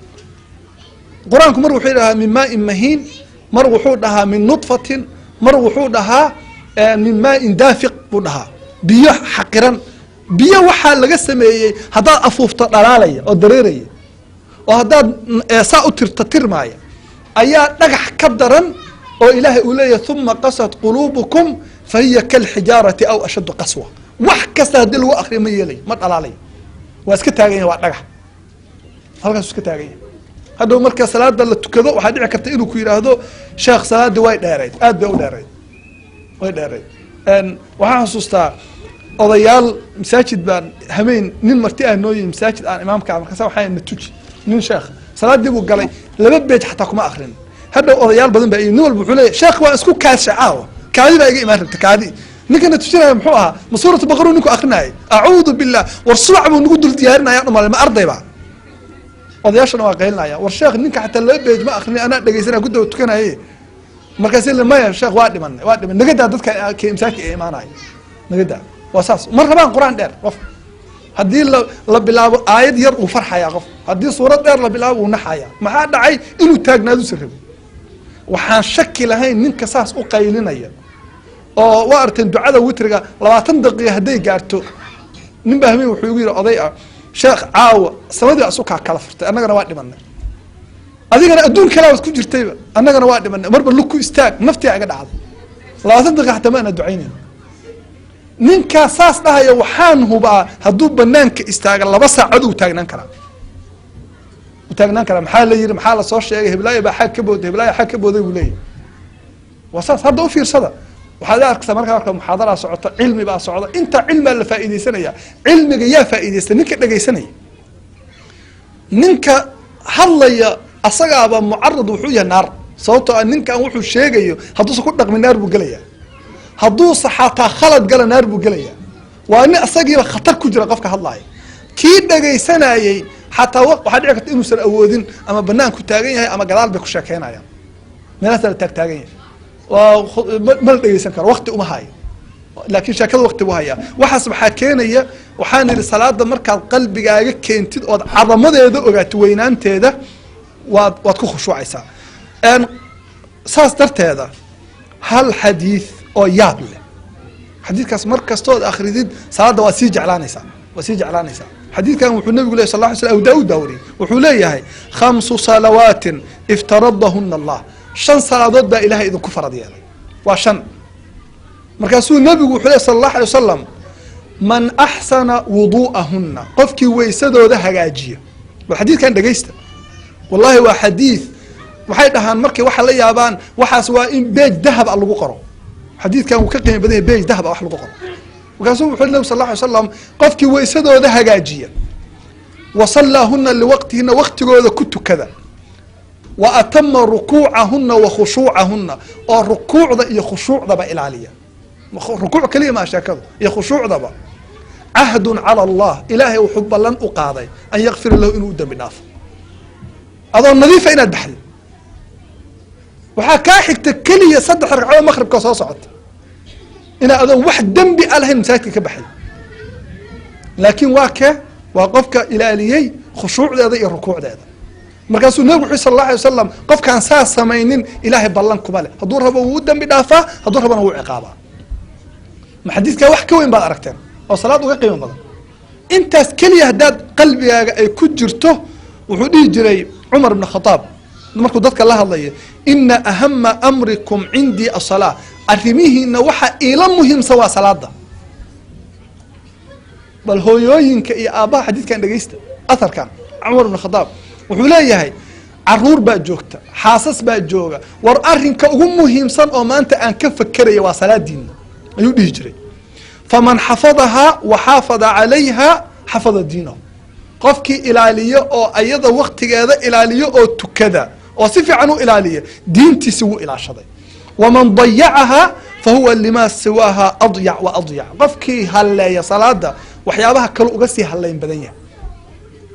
Qur-aanku mar wuxuu dhahaa min maain mahiin, mar wuxuu dhahaa min nudfatin, mar wuxuu dhahaa min maain daafiq buu dhahaa, biyo xaqiran. Biyo waxaa laga sameeyey haddaad afuufto dhalaalaya oo dareeraya, oo haddaad saa u tirto tirmaaya, ayaa dhagax ka daran, oo ilaahay uu leeyahay: "Uma qasat quluubukum fahiya kalxijaarati aw ashaddu qaswa." Wax kasta haddii lagu akriyo ma yeelayo, ma dhalaalayo, waa iska taagan yahay, waa dhagax halkaasu iska taagan yahay. Hadhow marka salaada la tukado, waxaa dhici karta inuu ku yidhaahdo: "Sheekh, salaada way dheerayd, aad bay u dheerayd, way dheerayd." Waxaan xasuustaa odayaal masaajid baan hameen nin marti ah noo yimi masaajid aan imaamka ah. Markaasa waxaa na tuji nin sheekh. Salaadii buu galay, laba beej xataa kuma akrin. Hadhow odayaal badan baa, nin walba wuxuu leeyahy: "Sheekh, waan isku kaadsha caawa, kaadi baa iga imaan rabta, kaadi." Ninkana tujinaya muxuu ahaa? Ma suuratu baqaru ninku akrinayay? Acuudu billah! War subac buu nagu dul diyaarinaya dhumalay, ma arday ba? Odayaashana waa qaylinaya: "War sheekh, ninka xataa laba beej ma akrin, anaa dhegeysanaya, ku daba tukanaye." Markaas "Maya sheekh, waa dhimanay, waa dhiman, nagadaa dadka masaajidka ee imaanaya, nagadaa." Waa saas, ma rabaan qur-aan dheer. Qof haddii la bilaabo aayad yar uu farxaya, qof haddii suurad dheer la bilaabo uu naxaya. Maxaa dhacay? Inuu taagnaadu sa rabo. Waxaan shaki lahayn ninka saas u qaylinaya oo waa arteen ducada witriga 20 daqiiqa hadday gaarto. Nin baa hameen wuxuu igu yihi, oday ah: "Sheekh, caawa samadii baa isukaa kala furtay, annagana waa dhimanay, adigana adduun kalaa waad ku jirtayba, annagana waa dhimanay, marba lug ku istaag, naftiyaa iga dhacday, 20 daqiiqa xataa ma ana ducaynayn." Ninkaa saas dhahaya waxaan hubaa hadduu banaanka istaaga 2 saacad uu taagnaan karaa. Taagnaan karaa. Maxaa la yiri? Maxaa lasoo sheegay? Heblaayo baa xag ka booday, heblaayo xag ka booday buu leeyahy. Waa saas. Hadda u fiirsada, waxaad arkaysaa marka muxaadaraa socoto, cilmi baa socda, inta cilmaa la faa'iidaysanaya. Cilmiga yaa faa'iidaysta? Ninka dhegaysanaya. Ninka hadlaya asagaaba mucarad wuxuu yahay naar, sababtoo ah ninkan wuxuu sheegayo hadduusan ku dhaqmin naar buu gelaya, hadduusa xataa khalad gala naar buu gelaya. Waa nin asagiiba khatar ku jira qofka hadlaaya. Kii dhegaysanayey xataa waxaa dhici karta inuusan awoodin, ama banaan ku taagan yahay ama gadaal bay ku sheekeynayaan, meelahaasaa la taag taagan yahay. Waa ma la dhegeysan karo, wakti uma hayo, laakiin sheekada wakti buu hayaa. Waxaas waxaa keenaya, waxaan idhi, salaada markaad qalbigaaga keentid ood cadamadeeda ogaato, weynaanteeda, waad ku khushuucaysaa. Saas darteeda hal xadiid oo yaab leh, xadiidkaas mar kastood akridid salaadda waad sii jeclaanaysaa, waad sii jeclaanaysaa. Xadiidkan wuxuu nabigu ley sal lla ly slam, Abu Daawud baa wariyey, wuxuu leeyahay: خمس صلوات افترضهن الله. Shan salaadood baa Ilahay idinku farad yeelay, waa shan. Markaasuu nebigu wuxuu ley sala allahu alay wasalam: من أحسن وضوءهن, qofkii weysadooda hagaajiya. Bal xadiidkan dhegaysta, wallahi waa xadiid waxay dhahaan markay waxa la yaabaan, waxaas waa in beej dahab a lagu qoro. Xadiidkan wuu ka qiimo badan yahay beej dahab a wax lagu qoro. Markaasuu wuxuu nabig sal alla alay slam: qofkii weysadooda hagaajiya, وصلاهن لوقتهن, waqtigooda ku tukada, وأتم ركوعهن وخشوعهن, oo rukuucda iyo khushuucdaba ilaaliya. Rukuuc keliya maa sheekadu, iyo khushuucdaba. عهد على الله, ilaahay wuxuu ballan u qaaday, أن يغفر له, inuu u dembi dhaafo. Adoo nadiifa inaad baxdid, waxaa kaa xigta keliya 3 ragcadood maqribka soo socota, inaad adoon wax dembi a lahayn masaajidka ka baxay. Laakiin waa kee? Waa qofka ilaaliyey khushuucdeeda iyo rukuucdeeda. Markaasuu nebigu wuxu sal alla alay wasalam: qofkaan saas samaynin ilaahay ballan kuma leh. Hadduu rabo wuu u dembi dhaafaa, hadduu rabona wuu ciqaabaa. Ma xadiidkaa wax ka weyn baad aragteen oo salaad uga qiimo badan? Intaas keliya haddaad qalbigaaga ay ku jirto. Wuxuu dhihi jiray Cumar ibn Khadaab markuu dadka la hadlaya: إن أهم أمركم عندي الصلاة. Arrimihiina waxa iila muhiimsan waa salaada. Bal hooyooyinka iyo aabbaha, xadiidkan dhegeysta, atharkan Cumar ibn Khadaab wuxuu leeyahay: caruur baa joogta, xaasas baa jooga, war arrinka ugu muhiimsan oo maanta aan ka fakeraya waa salaadiina, ayuu dhihi jiray. فمن حفظها وحافظ عليها حفظ دينه. Qofkii ilaaliyo oo ayada waktigeeda ilaaliyo oo tukada oo si fiican u ilaaliya, diintiisi wuu ilaashaday. ومن ضيعها فهو لما سواها أضيع وأضيع. Qofkii halleeya salaada, waxyaabaha kale uga sii halleyn badan yahay.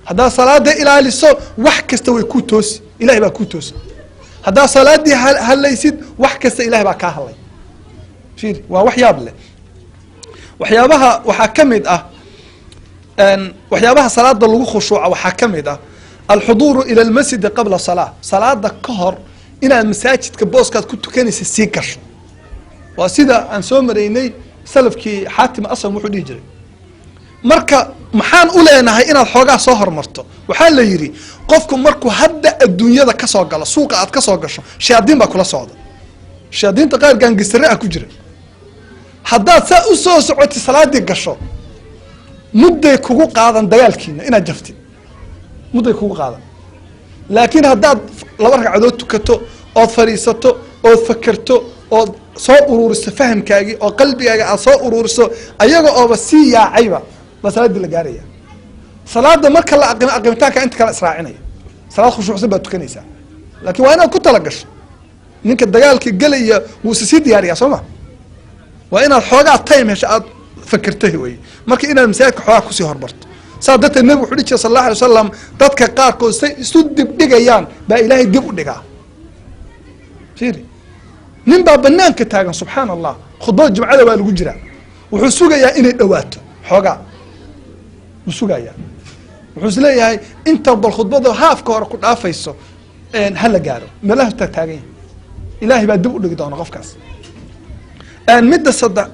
Haddaad salaada ilaaliso, wax kasta way ku toosi, ilahay baa kuu toosi. Haddaad salaadii hallaysid, wax kasta ilahay baa kaa hadlay. Fiir, waa wax yaab leh. Waxyaabaha waxaa ka mid ah, waxyaabaha salaada lagu khushuuca waxaa ka mid ah الحضور إلى المسجد قبل الصلاة, salaada ka hor inaad masaajidka booskaad ku tukanaysa sii gasho. Waa sida aan soo maraynay salafkii, Xaatim Asam wuxuu dhihi jiray. Marka maxaan u leenahay inaad xoogaa soo hormarto? Waxaa la yidhi, qofku markuu hadda adduunyada kasoo galo, suuqa aad kasoo gasho, shayaadiin baa kula socda, shayaadiinta qaar gaangisare ah ku jira. Haddaad saa u soo socotid, salaadii gasho, mudday kugu qaadan dagaalkiina inaad jaftid, mudday kugu qaadan. Laakiin haddaad 2 ragcadood tukato ood fadhiisato ood fakerto ood soo uruuriso fahamkaagii oo qalbigaaga aad soo uruuriso, ayaga ooba sii yaacayba baa salaaddii la gaaraya. Salaada marka la aqimo, aqimitaanka inta kale israacinaya, salaad khushuucsan baad tukanaysaa. Laakiin waa inaad ku tala gasho. Ninka dagaalka gelaya wuu isa sii diyaariyaa, soo ma? Waa inaad xoogaa time hesho aad fakertay wey. Marka inaad masaajidka xoogaa kusii hormarto. Saa darteed nebigu wuxuu dhihi jiray sal allahu alay wasalam: dadka qaarkood say isu dibdhigayaan baa Ilaahay dib u dhigaa. Fiiri, nin baa banaanka taagan, subxaana Allah, khudbada jumcada waa lagu jiraa, wuxuu sugayaa inay dhawaato xoogaa, wuu sugayaa. Wuxuu is leeyahay inta bal khudbada haafka hore ku dhaafayso ha la gaaro, meelaha taag taagan yahay. Ilaahay baa dib u dhigi doona qofkaas. Midda saddex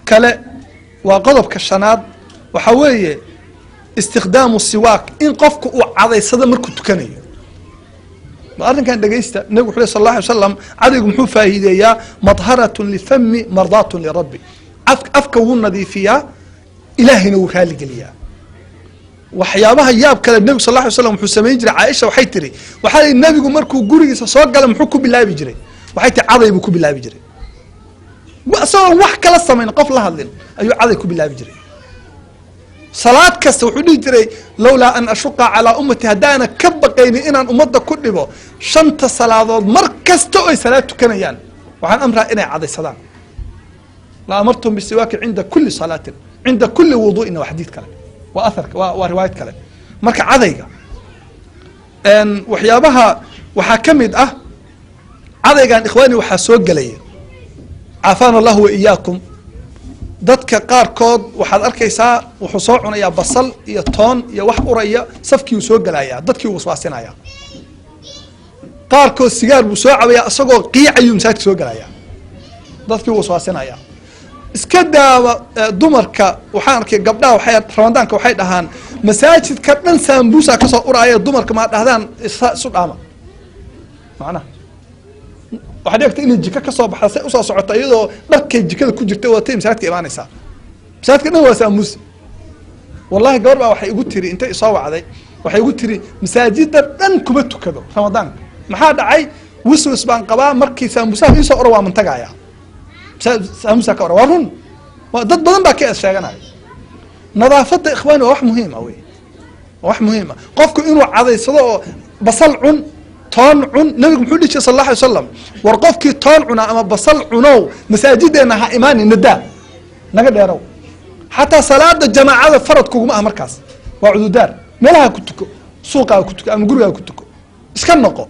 kale waa qodobka shanaad, waxaa weeye استخدام السواك, in qofku uu cadaysado markuu tukanayo. Arrinkan dhegeysta, nabig wuxu leh sal alla alay slam: cadaygu muxuu faa'iideeyaa? مطهرة للفم، مرضاة للرب. Afka wuu nadiifiyaa, Ilaahayna wuu raaligeliyaa. Waxyaabaha yaab kale, nebigu sal lla ly slam wuxuu samayn jiray. Caaisha waxay tiri, waxaa lihi, nebigu markuu gurigiisa soo gala muxuu ku bilaabi jiray? Waxay tiri, caday buu ku bilaabi jiray. Isagoon wax kala samayn, qof la hadlin, ayuu caday ku bilaabi jiray. Salaad kasta wuxuu dhihi jiray, lowlaa an ashuqa calaa ummati, haddaana ka baqaynin inaan ummadda ku dhibo, shanta salaadood mar kasta oy salaad tukanayaan waxaan amraa inay cadaysadaan, la amartum bisiwaaki cinda kuli salaatin, cinda kuli wudu'in. Waa xadiid kale, waa aharka, waa riwaayad kale. Marka cadayga waxyaabaha waxaa ka mid ah cadaygan, ikhwaani, waxaa soo gelaya, caafaana allahu wa iyaakum, dadka qaarkood waxaad arkaysaa wuxuu soo cunayaa basal iyo toon iyo wax uraya, safkii uu soo gelayaa, dadkii uu waswaasinaya. Qaarkood sigaar buu soo cabayaa, isagoo qiicayuu masaajidka soo gelayaa, dadkii uu waswaasinaya. Iska daaba dumarka, waxaan arkay gabdhaha waxay ramadaanka waxay dhahaan, masaajidka dhan saambuusa kasoo uraaya, dumarka maa dhahdaan isu dhaama. Macnaha waxaa dhigta inay jiko kasoo baxda, say usoo socota iyadoo dharkay jikada ku jirta waatay masaajidka imaanaysaa, masaajidka dhan waa saamuusa. Wallahi, gabar baa waxay igu tiri, intay isoo wacday, waxay igu tiri, masaajida dhan kuma tukado ramadaanka. Maxaa dhacay? Wiswis baan qabaa, markii saamuusaha iisoo oro waa mantagaya, saamuusa ka ora. Waa run, dad badan baa ka es sheeganaya. Nadaafadda, ikhwaani, waa wax muhiima wey, waa wax muhiima. Qofku inuu cadaysado oo basal cun, toon cun, nabigu muxuu dhihi jiray sal alla alay slam? War qofkii toon cunaa ama basal cunow, masaajideenna ha imaani, nadaa naga dheerow. Xataa salaada jamaacada farad kuguma ah markaas, waa cududaar. Meelaha ku tuko, suuqaa ku tuko ama gurigaa ku tuko, iska noqo.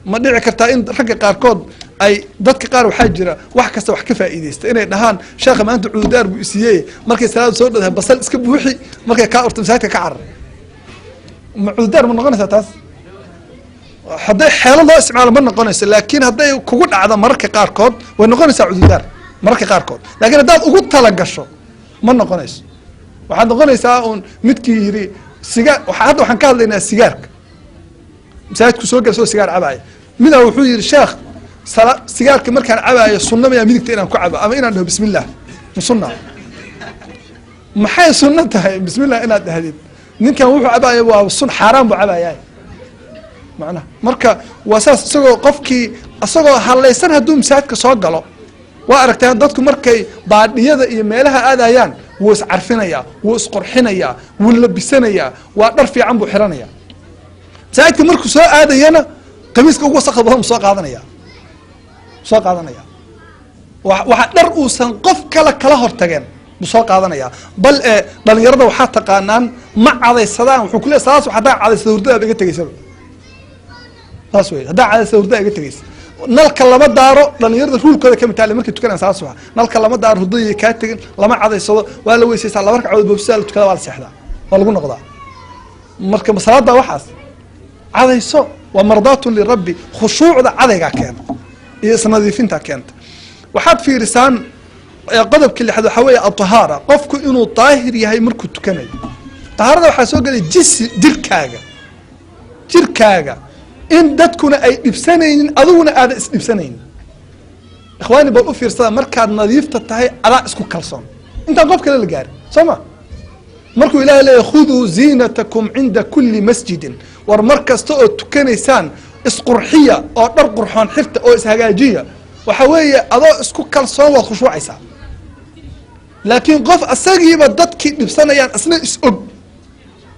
Ma dhici kartaa in ragga qaarkood ay, dadka qaar waxaa jira wax kasta wax ka faa'iidaysta, inay dhahaan, sheekha maanta cududaar buu isiiyey, markay salaada soo dhadahay basal iska buuxi, markay kaa urto masaajidka ka carar? Ma cududaar ma noqonaysaa taas? Hadday xeelo loo isticmaalo ma noqonayso, laakiin hadday kugu dhacdo mararka qaarkood way noqonaysaa cududaar mararka qaarkood. Laakiin haddaad ugu talagasho ma noqonayso. Waxaad noqonaysaa uun midkii yidhi sigaar. Hadda waxaan ka hadlaynaa sigaarka. Masaajidku soo gala soo sigaar cabaaya. Midaa wuxuu yidhi, sheekh, sigaarka markaan cabaayo sunna mayaa midigta inaan ku cabo ama inaan dhaho bismillah? Ma sunna? Maxay sunno tahay bismillah inaad dhahdid? Ninkan wuxuu cabaaya waa sun, xaaraan buu cabayaa macnaha. Marka waa saas, isagoo qofkii isagoo hallaysan hadduu masaajidka soo galo. Waa aragteen dadku markay baadhiyada iyo meelaha aadayaan, wuu iscarfinayaa, wuu isqurxinayaa, wuu labisanayaa, waa dhar fiican buu xiranayaa. Masaajidka markuu soo aadayana qamiiska ugu wasakda badan buu soo qaadanaya. Waxa dhar uusan qof kale kala hortageen buu soo qaadanaya. Bal e dhalinyarada waxaa taqaanaan ma cadaysadaan. Wuxuu ku leey, saas haddaan cadaysada hurdadaaba iga tegaysaba. Saas wey, haddaan cadaysada hurdada iga tegaysa. Nalka lama daaro, dhalinyarada ruulkooda kamid taale markay tukanayaan saas waa, nalka lama daaro, hurdadii kaa tegin. Lama cadaysado, waa la weysaysaa, laba ragcadood boobsidaa la tukada, waa la seexdaa, waa lagu noqdaa. Marka salaada waxaas cadayso waa mardaatun lirabbi. Khushuucda cadaygaa keena iyo isnadiifintaa keenta. Waxaad fiirisaan qodobka lixaad, waxaa weeye atahaara, qofku inuu daahir yahay markuu tukanayo. Tahaarada waxaa soo gelaya jisi jirkaaga in dadkuna ay dhibsanaynin, adiguna aadan isdhibsanaynin. Ikhwaani, bal u fiirsada, markaad nadiifta tahay adaa isku kalsoon intaan qof kale la gaarin, soo ma? Markuu ilahay leeyahy, khuduu ziinatakum cinda kuli masjidin, war mar kasta oo tukanaysaan isqurxiya oo dhar qurxoon xirta oo ishagaajiya, waxa weeye adoo isku kalsoon waad khushuucaysaa. Laakiin qof asagiiba dadkii dhibsanayaan, isna is og,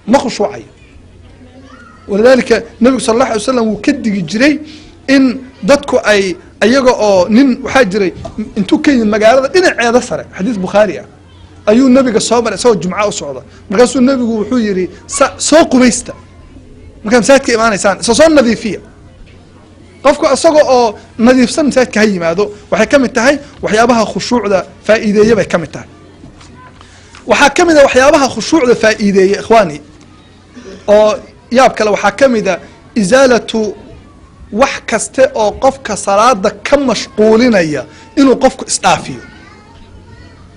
ma khushuucayo. Walidaalika nabigu sal allah alay slam wuu ka digi jiray in dadku ay iyaga oo, nin waxaa jiray intuu ka yimid magaalada dhinaceeda sare, xadiis Bukhaari ah, ayuu nabiga soo maray isagoo jumca u socda. Markaasuu nabigu wuxuu yihi, soo qubaysta markaa masaajidka imaanaysaan, isa soo nadiifiya. Qofku isaga oo nadiifsan masaajidka ha yimaado. Waxay ka mid tahay waxyaabaha khushuucda faa'iideeye bay ka mid tahay. Waxaa ka mid a waxyaabaha khushuucda faa'iideeye, ikhwaani, oo yaab kale, waxaa ka mid a isaalatu wax kaste oo qofka salaada ka mashquulinaya inuu qofku isdhaafiyo.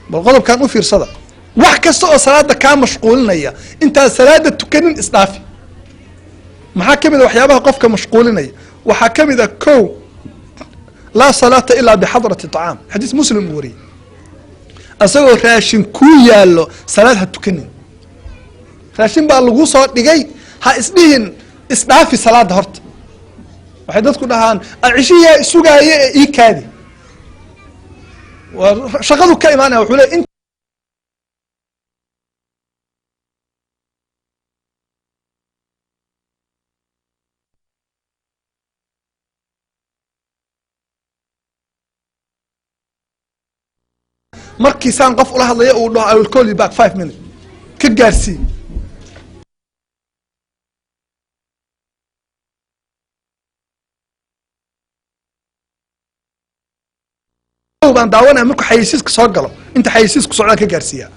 Bal qodobkan u fiirsada: wax kasta oo salaada kaa mashquulinaya intaad salaada tukanin isdhaafi. Maxaa ka mid a waxyaabaha qofka mashquulinaya? Waxaa ka mid a, ko, laa salaata ilaa bixadrati طacaam, xadiis Muslim uu wariyey. Isagoo raashin kuu yaallo salaad ha tukanin. Raashin baa lagu soo dhigay, ha isdhihin isdhaafi salaada horta. Waxay dadku dhahaan cishiyaa isugaaye ee ii kaadi, shaqadu ka imaanaya wuxuu leey markii saan qof ula hadlaya uu dhaho I will call you back 5 minutes, ka gaarsii. Baan daawanaya markuu xayeysiiska soo galo, inta xayeysiisku socdaan ka gaarsiiyaa,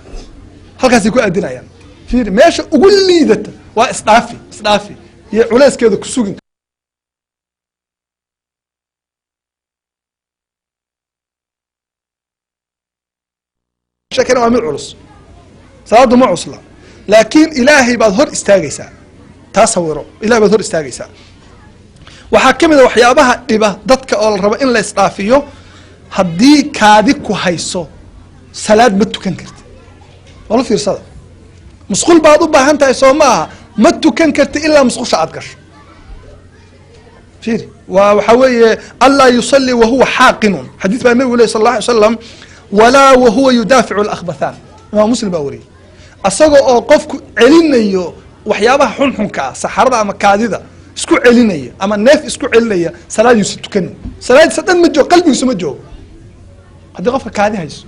halkaasay ku aadinayaan. Fiiri meesha ugu liidata waa isdhaafi, isdhaafi iyo culeyskeeda ku sugin. Sheekana waa mid culus, salaadu ma cusla, laakiin ilaahay baad hor istaagaysaa. Taa sawiro, ilahay baad hor istaagaysaa. Waxaa ka mid a waxyaabaha dhiba dadka oo la rabo in la isdhaafiyo, haddii kaadi ku hayso salaad ma tukan karti. Wala fiirsada, musqul baad u baahan tahay soo ma aha, ma tukan karti ilaa musqusha aad gasho. Fiiri, waa waxaa weeye anlaa yusalli wahuwa xaaqinun, xadiis baa nabigu ley sal alla alay slam, walaa wahuwa yudaaficu alakhbathaan, imaam Muslim baa wariyey. Asaga oo qofku celinayo waxyaabaha xunxunka ah, saxarada ama kaadida isku celinaya ama neef isku celinaya, salaadiisu tukanin, salaadiisa dhan ma joogo, qalbigiisu ma joogo. Haddii qofka kaadi hayso,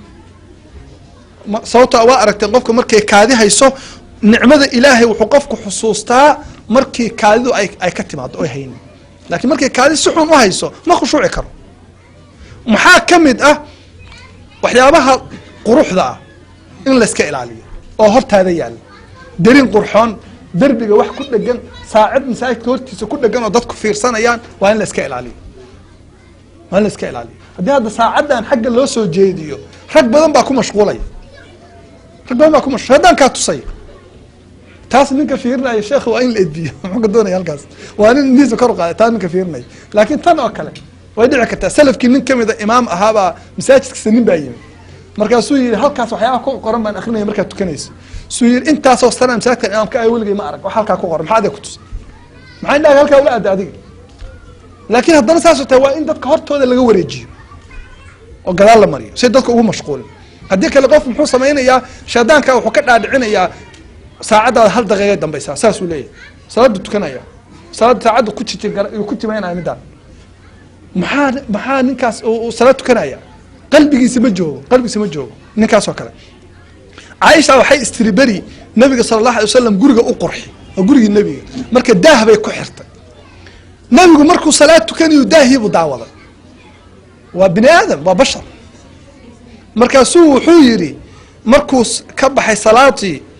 sababto waa aragteen qofka markay kaadi hayso nicmada ilaahay wuxuu qofku xusuustaa markii kaadidu ay ka timaado oy haynin, laakiin markay kaadi si xun u hayso ma khushuuci karo. Maxaa ka mid ah waxyaabaha quruxda ah in layska ilaaliyo oo hortaada yaalla? Derin qurxoon, derbiga wax ku dhegan, saacad masaajidka hortiisa ku dhegan oo dadku fiirsanayaan, waa in la iska ilaaliyo, waa in la iska ilaaliyo. Haddii hadda saacaddan xagga loo soo jeediyo, rag badan baa ku mashquulaya, rag badan baa ku mashquul, shaydaankaa tusaya. Taas ninka fiirinaya sheekha waa in la edbiyo, muxuu ka doonaya halkaas? Waa nin indiisa kor u qaaday taa ninka fiirinaya. Laakiin tan oo kale way dhici kartaa. Salafkii nin kamida imaam ahaabaa masaajidkiisa nin baa yimi, markaasuu yihi halkaas waxyaabaha ku qoran baan akrinaya markaad tukanayso. Suu yihi intaasoo sana masaajidkan imaamka ay weligay ma arag wax halkaa ku qoran, maxaa adiga ku tusay? Maxaa indhaha halkaa ula aada adiga? Laakiin haddana saasoo tahay waa in dadka hortooda laga wareejiyo oo gadaal la mariyo si dadka ugu mashquulin. Haddii kale qof muxuu samaynayaa? Shaydaanka wuxuu ka dhaadhicinayaa saacaddaada hal daqiiqay dambaysaa, saasuu leeyahay. Salaadu tukanaya, salaad saacadda ku jijin ku jimaynaya midaan, maxaa ninkaas uu salaad tukanaya? Qalbigiisa ma joogo, qalbigiisa ma joogo ninkaas oo kale. Caaisha waxay istiri beri nabiga sala allahu alay wasalam guriga u qurxi, waa gurigii nebiga, marka daah bay ku xirtay. Nabigu markuu salaad tukanayo daahiibuu daawaday, waa bini aadam, waa bashar. Markaasuu wuxuu yidhi markuu ka baxay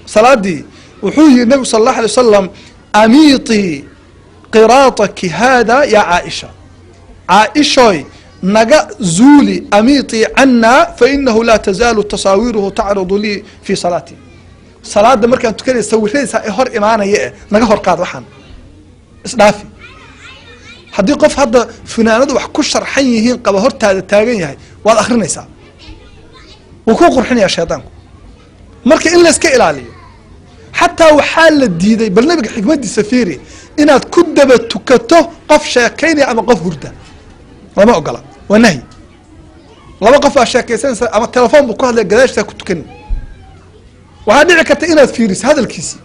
salaadii wuxuu yihi nabigu sala allahu alay wasalam, amiitii qiraataki haada yaa caaisha, caaishoy naga zuuli, amiitii cana fainahu laa tazaalu tasaawiruhu tacridu lii fii salaatii. Salaada markaan tukanaya sawiradiisa ee hor imaanaya eh naga hor qaad, waxaan isdhaafi. Haddii qof hadda funaanadu wax ku sharxan yihiin qaba hortaada taagan yahay, waad akrinaysaa, wuu ku qurxinayaa shaydaanku. Marka in layska ilaaliyo, xataa waxaa la diiday, bal nabiga xikmadiisa fiiri, inaad ku daba tukato qof sheekaynaya ama qof hurda, lama ogola, waa nahyi. Laba qof baa sheekaysanaysa ama telefoon buu ku hadlaya, gadaashiisa ku tukanin. Waxaa dhici karta inaad fiiriso hadalkiisii,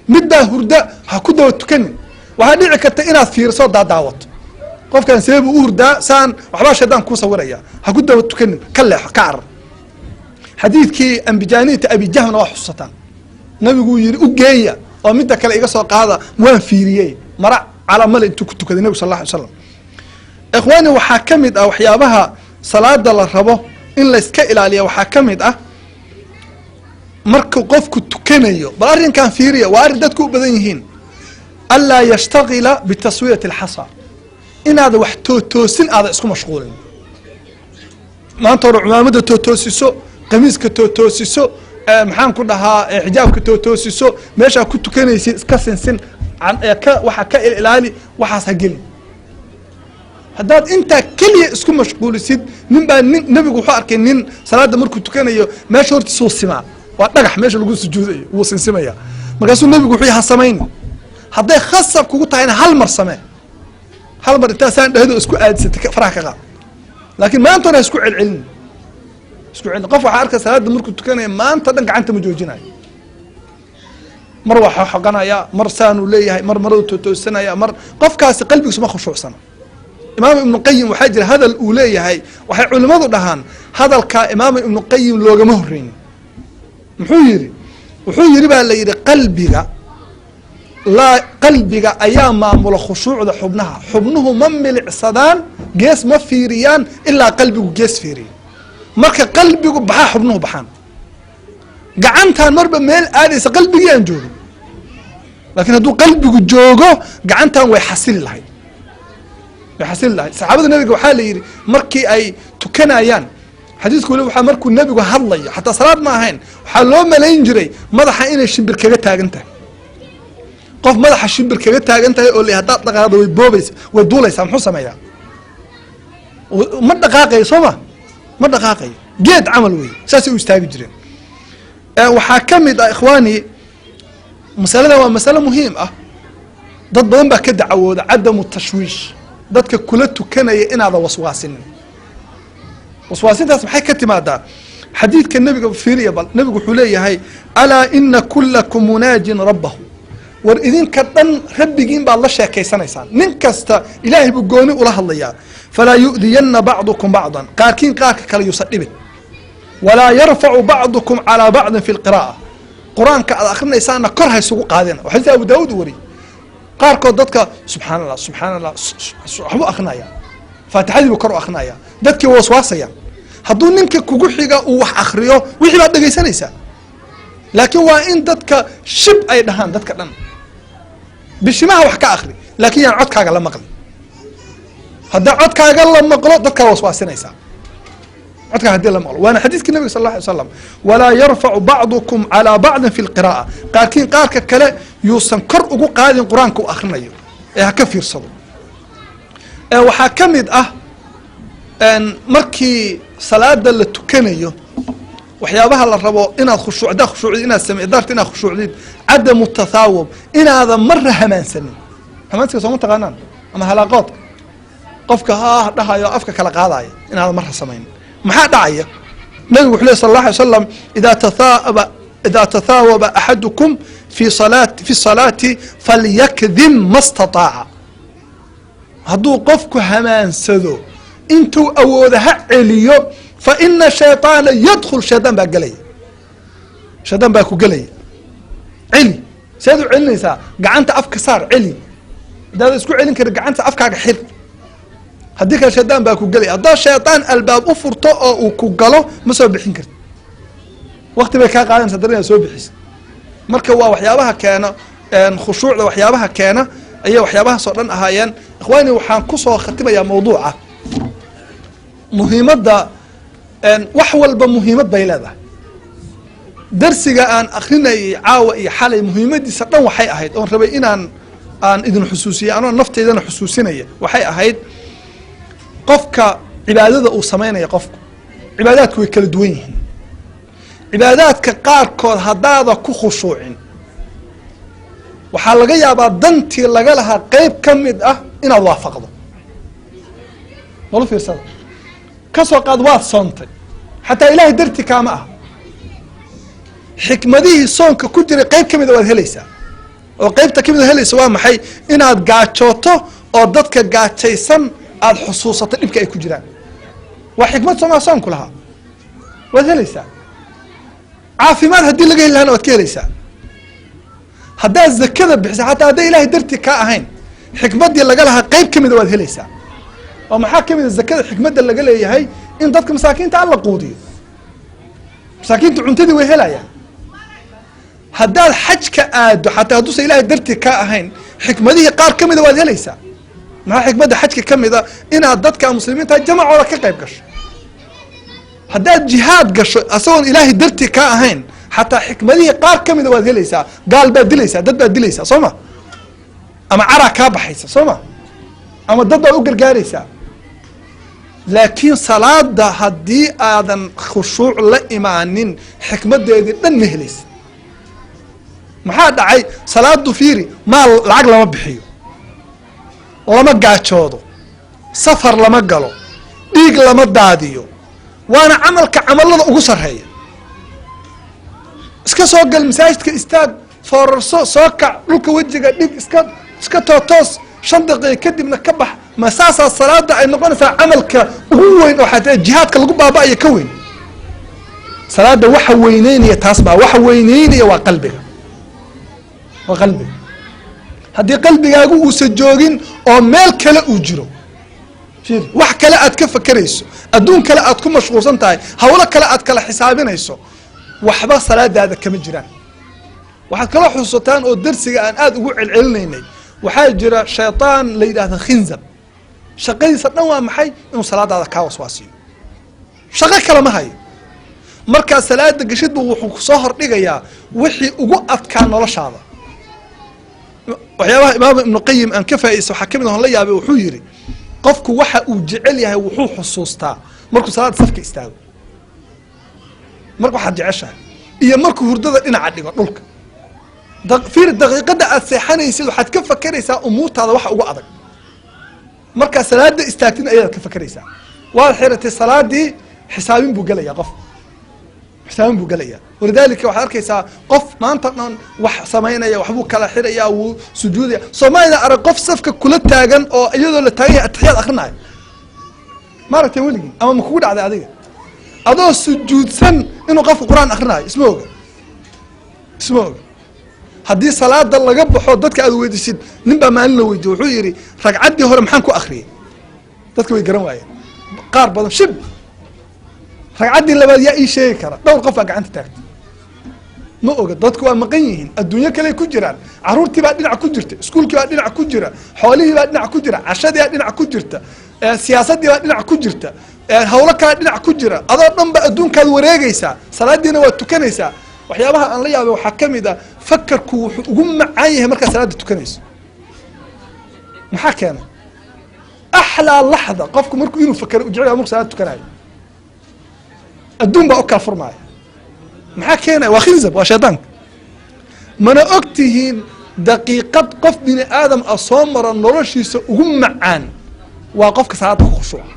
midbaa hurda ha ku daba tukanin. Waxaa dhici karta inaad fiiriso daadaawato qofkan see buu u hurdaa, saan waxbaa shaydaan kuu sawiraya, ha ku daba tukanin, ka leexo, ka carar. Xadiidkii ambijaaniyata abijahmna waa xusuusataan, nabiguu yihi u geeya oo midda kale iga soo qaada, waan fiiriyey mara calamale intuu ku tukaday nabigu sal alla alay slam. Ikhwaani, waxaa ka mid ah waxyaabaha salaada la rabo in layska ilaaliya, waxaa ka mid ah markuu qofku tukanayo, bal arrinkan fiiriya, waa arrin dadku u badan yihiin, anlaa yashtagila bitaswiyati alxasa, inaada wax tootoosin aada isku mashquulin. Maanta hore cumaamada tootoosiso, qamiiska tootoosiso, maxaan ku dhahaa xijaabka tootoosiso, meeshaa ku tukanaysid iska sinsin, waxaa ka ilaali, waxaas ha gelin. Haddaad intaa keliya isku mashquulisid, nin baa nin nebigu wuxuu arkay nin salaada markuu tukanayo meesha hortiisuu simaa, waa dhagax meesha lagu sujuudayo, wuu sinsimaya. Markaasuu nebigu wuxuu ha samayn, hadday khasab kugu tahayna hal mar samee, hal mar intaasaan dhahdo isku aadisatay faraha ka qaad, laakiin maantona ha isku celcelin, isku celin. Qof waxaa arkay salaada markuu tukanaya maanta dhan gacanta ma joojinayo, mar waa xoqanaya, mar saanuu leeyahay, mar maradu tootoosanaya, mar qofkaasi qalbigiisu ma khushuucsana. Imaam Ibnu Qayim waxaa jira hadal uu leeyahay, waxay culimmadu dhahaan hadalkaa Imaam Ibnu Qayim loogama horreynin. Muxuu yidhi? Wuxuu yidhi baa la yidhi, qalbiga laa qalbiga ayaa maamula khushuucda xubnaha. Xubnuhu ma milicsadaan, gees ma fiiriyaan ilaa qalbigu gees fiiriyo. Marka qalbigu baxaa xubnuhu baxaan. Gacantaan marba meel aadaysa qalbigii aan joogin, laakiin hadduu qalbigu joogo gacantan way xasili lahayd, way xasili lahayd. Saxaabada nebiga waxaa la yidhi markii ay tukanayaan, xadiisku weli waxaa markuu nebigu hadlayo, xataa salaad ma ahayn, waxaa loo malayn jiray madaxa inay shimbir kaga taagan tahay. Qof madaxa shimbir kaga taagan tahay oo la haddaad dhaqaaqdo way boobaysa, way duulaysaa, muxuu sameeyaa? Ma dhaqaaqayo, soo ma? Ma dhaqaaqayo, geed camal wey, saasay u istaagi jireen. Waxaa ka mid ah, ikhwaani, masaladan waa masale muhiim ah. Dad badan baa ka dacwooda cadamu tashwiish, dadka kula tukanaya inaadan waswaasinin. Waswaasintaas maxay ka timaadaa? Xadiidka nebiga fiiriya bal. Nebigu wuxuu leeyahay: alaa ina kulakum munaajin rabbahu. War idinka dhan rabbigiin baad la sheekaysanaysaan, nin kasta Ilaahay buu gooni ula hadlayaa. Falaa yu'diyana bacdukum bacdan, qaarkiin qaarka kale yuusan dhibin. Walaa yarfacu bacdukum calaa bacdin fi lqira'a, qur-aanka aad akrinaysaana kor ha isugu qaadina. Waa xadiis Abu Daawud u wariyey. Qaarkood dadka subxaan Allah, subxaan Allah, waxbuu akrinaya, faatixadii buu kor u akrinaya, dadkii waswaasayaan. Hadduu ninka kugu xiga uu wax akriyo, wixii baad dhegaysanaysaa, laakiin waa in dadka shib ay dhahaan dadka dhan. Bishimaha wax ka akri, laakiin yaan codkaaga la maqli. Haddaa codkaaga la maqlo, dadkaa waswaasinaysaa codkaaga hadii la maqlo. Waana xadiiskii nabiga sal alla alay slam: walaa yarfacu bacdukum calaa bacdin fi lqira'a, qaarkiin qaarka kale yuusan kor ugu qaadin qur-aanka u akrinayo ee ha ka fiirsado. Waxaa ka mid ah markii salaada la tukanayo waxyaabaha la rabo inaad khushuuc, haddaad khushuucdid inaad same daarta inaad khushuucdid, cadamu tathaawub, inaadan marra hamaansanin. Hamaansiga sooma taqaanaan? Ama halaaqoodka, qofka ha dhahayo afka kala qaadaya, inaadan marra samaynin. Maxaa dhacaya? Nabigu wuxuu ley sal alla alay slam: idaa tathaawaba axadukum fi salaati falyakdim ma stataaca. Hadduu qofku hamaansado intuu awooda ha celiyo. Fa ina shayطaana yadkul, shaydaan baa gelaya, shaydaan baa ku gelaya. Celi. Seed u celinaysaa? Gacanta afka saar, celi. Haddaada isku celin karin, gacanta afkaaga xir. Haddii kale shaydaan baa ku gelaya. Haddaad shaydaan albaab u furto oo uu ku galo, ma soo bixin karti, wakti bay kaa qaadanaysa dar inaad soo bixisa. Marka waa waxyaabaha keena khushuucda, waxyaabaha keena ayay waxyaabahaas oo dhan ahaayeen. Ikhwaani, waxaan kusoo khatimayaa mawduuca muhiimadda. Wax walba muhiimad bay leedahay. Darsiga aan akrinayay caawa iyo xalay muhiimadiisa dhan waxay ahayd oon rabay inaan aan idin xusuusiyo, anoo nafteydana xusuusinaya, waxay ahayd qofka cibaadada uu samaynaya. Qofku cibaadaadku way kala duwan yihiin. Cibaadaadka qaarkood haddaada ku khushuucin, waxaa laga yaabaa dantii laga lahaa qeyb ka mid ah inaad waafaqdo. Malu fiirsada, ka soo qaad waad soontay, xataa Ilaahay darti kaama ah, xikmadihii soonka ku jiray qeyb ka mida waad helaysaa. Oo qeybta kamida helaysa waa maxay? Inaad gaajooto oo dadka gaajaysan aada xusuusato dhibka ay ku jiraan. Waa xikmad soomaa soonku lahaa? Waad helaysaa. Caafimaad haddii laga heli lahana waad ka helaysaa. Haddaad zakada bixisa, xataa hadday Ilahay darti kaa ahayn, xikmaddii laga lahaa qeyb ka mida waad helaysaa. Oo maxaa kamid a zakada xikmadda laga leeyahay? In dadka masaakiinta alla quudiyo, masaakiinta cuntadii way helayaan. Haddaad xajka aado, xataa hadduusan Ilahay darti kaa ahayn, xikmadihii qaar ka mida waad helaysaa. Maxaa xikmadda xajka ka mida? Inaad dadka muslimiinta jamacooda ka qayb gasho. Haddaad jihaad gasho asagoon Ilaahay darti kaa ahayn, xataa xikmadihii qaar ka mida waad helaysaa. Gaal baad dilaysaa, dad baad dilaysaa, soo ma? Ama caraa kaa baxaysa, soo ma? Ama dad baad u gargaaraysaa. Laakiin salaada haddii aadan khushuuc la imaanin, xikmadeedii dhan ma helaysa. Maxaa dhacay? Salaadu fiiri, maal lacag lama bixiyo, lama gaajoodo, safar lama galo, dhiig lama daadiyo, waana camalka camalada ugu sarreeya. Iska soo gal masaajidka, istaag, foorarso, soo kac, dhulka wejiga dhig, iska tootoos, 5 daqiiqa kadibna ka bax. Ma saasaa salaada ay noqonaysaa camalka ugu weyn oo xataa jihaadka lagu baaba'ayo ka weyn? Salaada waxa weyneynaya taas baa waxa weyneynaya, waa qalbiga, waa qalbiga. Haddii qalbigaagu uusan joogin oo meel kale uu jiro, fiiri, wax kale aad ka fakerayso, adduun kale aad ku mashquulsan tahay, hawlo kale aad kala xisaabinayso, waxba salaadaada kama jiraan. Waxaad kaloo xusuusataan oo darsiga aan aada ugu celcelinaynay, waxaa jira shaytaan la yidhaahdo Khinzab. Shaqadiisa dhan waa maxay? Inuu salaadaada kaa waswaasiyo, shaqo kale ma hayo. Markaa salaada geshid buu wuxuu kusoo hordhigayaa wixii ugu adkaa noloshaada. Waxyaabaha Imaam Ibnu Qayim aan ka faaideysta waxaa kamid ahon la yaabay, wuxuu yidhi qofku waxa uu jecel yahay wuxuu xusuustaa markuu salaada safka istaago, marka waxaad jeceshahay iyo markuu hurdada dhinaca dhigo dhulka. Fiir, daqiiqada aad seexanaysid waxaad ka fakeraysaa umuurtaada waxa ugu adag. Markaa salaada istaagtid ayaad ka fakeraysaa. Waad xiratay salaadii, xisaabin buu gelayaa qof, xisaabin buu gelayaa. Walidaalika waxaad arkaysaa qof maanta dhan wax samaynaya, waxbuu kala xirayaa, wuu sujuudaya. Soomaalida arag qof safka kula taagan oo iyadoo la taagan yahay atixiyaad akrinaayo, maaragtay weligii ama ma kugu dhacday adiga adoo sujuudsan inuu qofku Qur-aan akrinaayo? Isma oga, isma oga. Haddii salaada laga baxo dadka aad weydiisid, nin baa maalin la weydiye, wuxuu yidhi ragcaddii hore maxaan ku akriyay? Dadka way garan waayeen qaar badan, shib. Ragcaddii labaad yaa ii sheegi kara? Dhowr qof baa gacanta taagtay. Ma oga, dadku waa maqan yihiin, adduunyo kale ku jiraan. Caruurtii baa dhinac ku jirta, iskuulkii baa dhinac ku jira, xoolihii baa dhinac ku jira, cashadii baa dhinac ku jirta, siyaasaddii baa dhinac ku jirta, hawlo kalea dhinac ku jira. Adoo dhan ba adduunkaad wareegaysaa, salaadiina waad tukanaysaa. Waxyaabaha aan la yaabay waxaa ka mid ah fakarku wuxuu ugu macaan yahay markaad salaada tukanayso. Maxaa keenay? Axlaa laxda qofku markuu inuu fakero u jecel markuu salaada tukanayo, adduun baa u kala furmaaya. Maxaa keenaya? Waa Khinzab, waa shaydaanka. Mana og tihiin daqiiqad qof bini aadam ah soo mara noloshiisa ugu macaan waa qofka salaada ku khushuuca?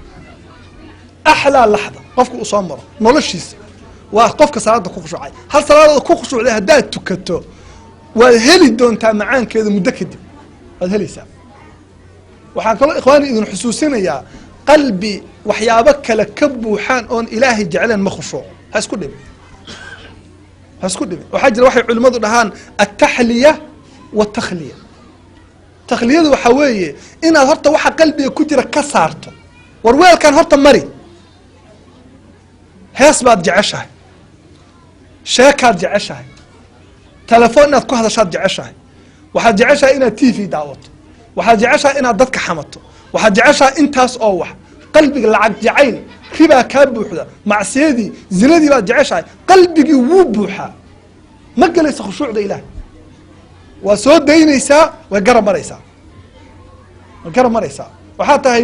Axlaa laxda qofka uu soo maro noloshiisa waa qofka salaada ku khushuucay. Hal salaadooda ku khushuucday haddaad tukato, waad heli doontaa macaankeeda muddo kadib, waad helaysaa. Waxaan kaloo, ikhwaani, idin xusuusinayaa qalbi waxyaabo kale ka buuxaan oon Ilaahay jecleen ma khushuuco. Ha isku dhibin, ha isku dhibin. Waxaa jira waxay culimmadu dhahaan altaxliya watakhliya. Takhliyadu waxaa weeye inaad horta waxa qalbiga ku jira ka saarto. War weelkan horta mari. Hees baad jeceshahay, sheekaad jeceshahay, telefoon inaad ku hadashaad jeceshahay, waxaad jeceshahay inaad TV daawato, waxaad jeceshahay inaad dadka xamato, waxaad jeceshahay intaas oo wax. Qalbiga lacag jacayl, ribaa kaa buuxda, macsiyadii, zinadii baad jeceshahay. Qalbigii wuu buuxaa, ma gelaysa khushuucda Ilaah. Waa soo daynaysaa, way garab maraysaa, way garab maraysaa. Waxaa tahay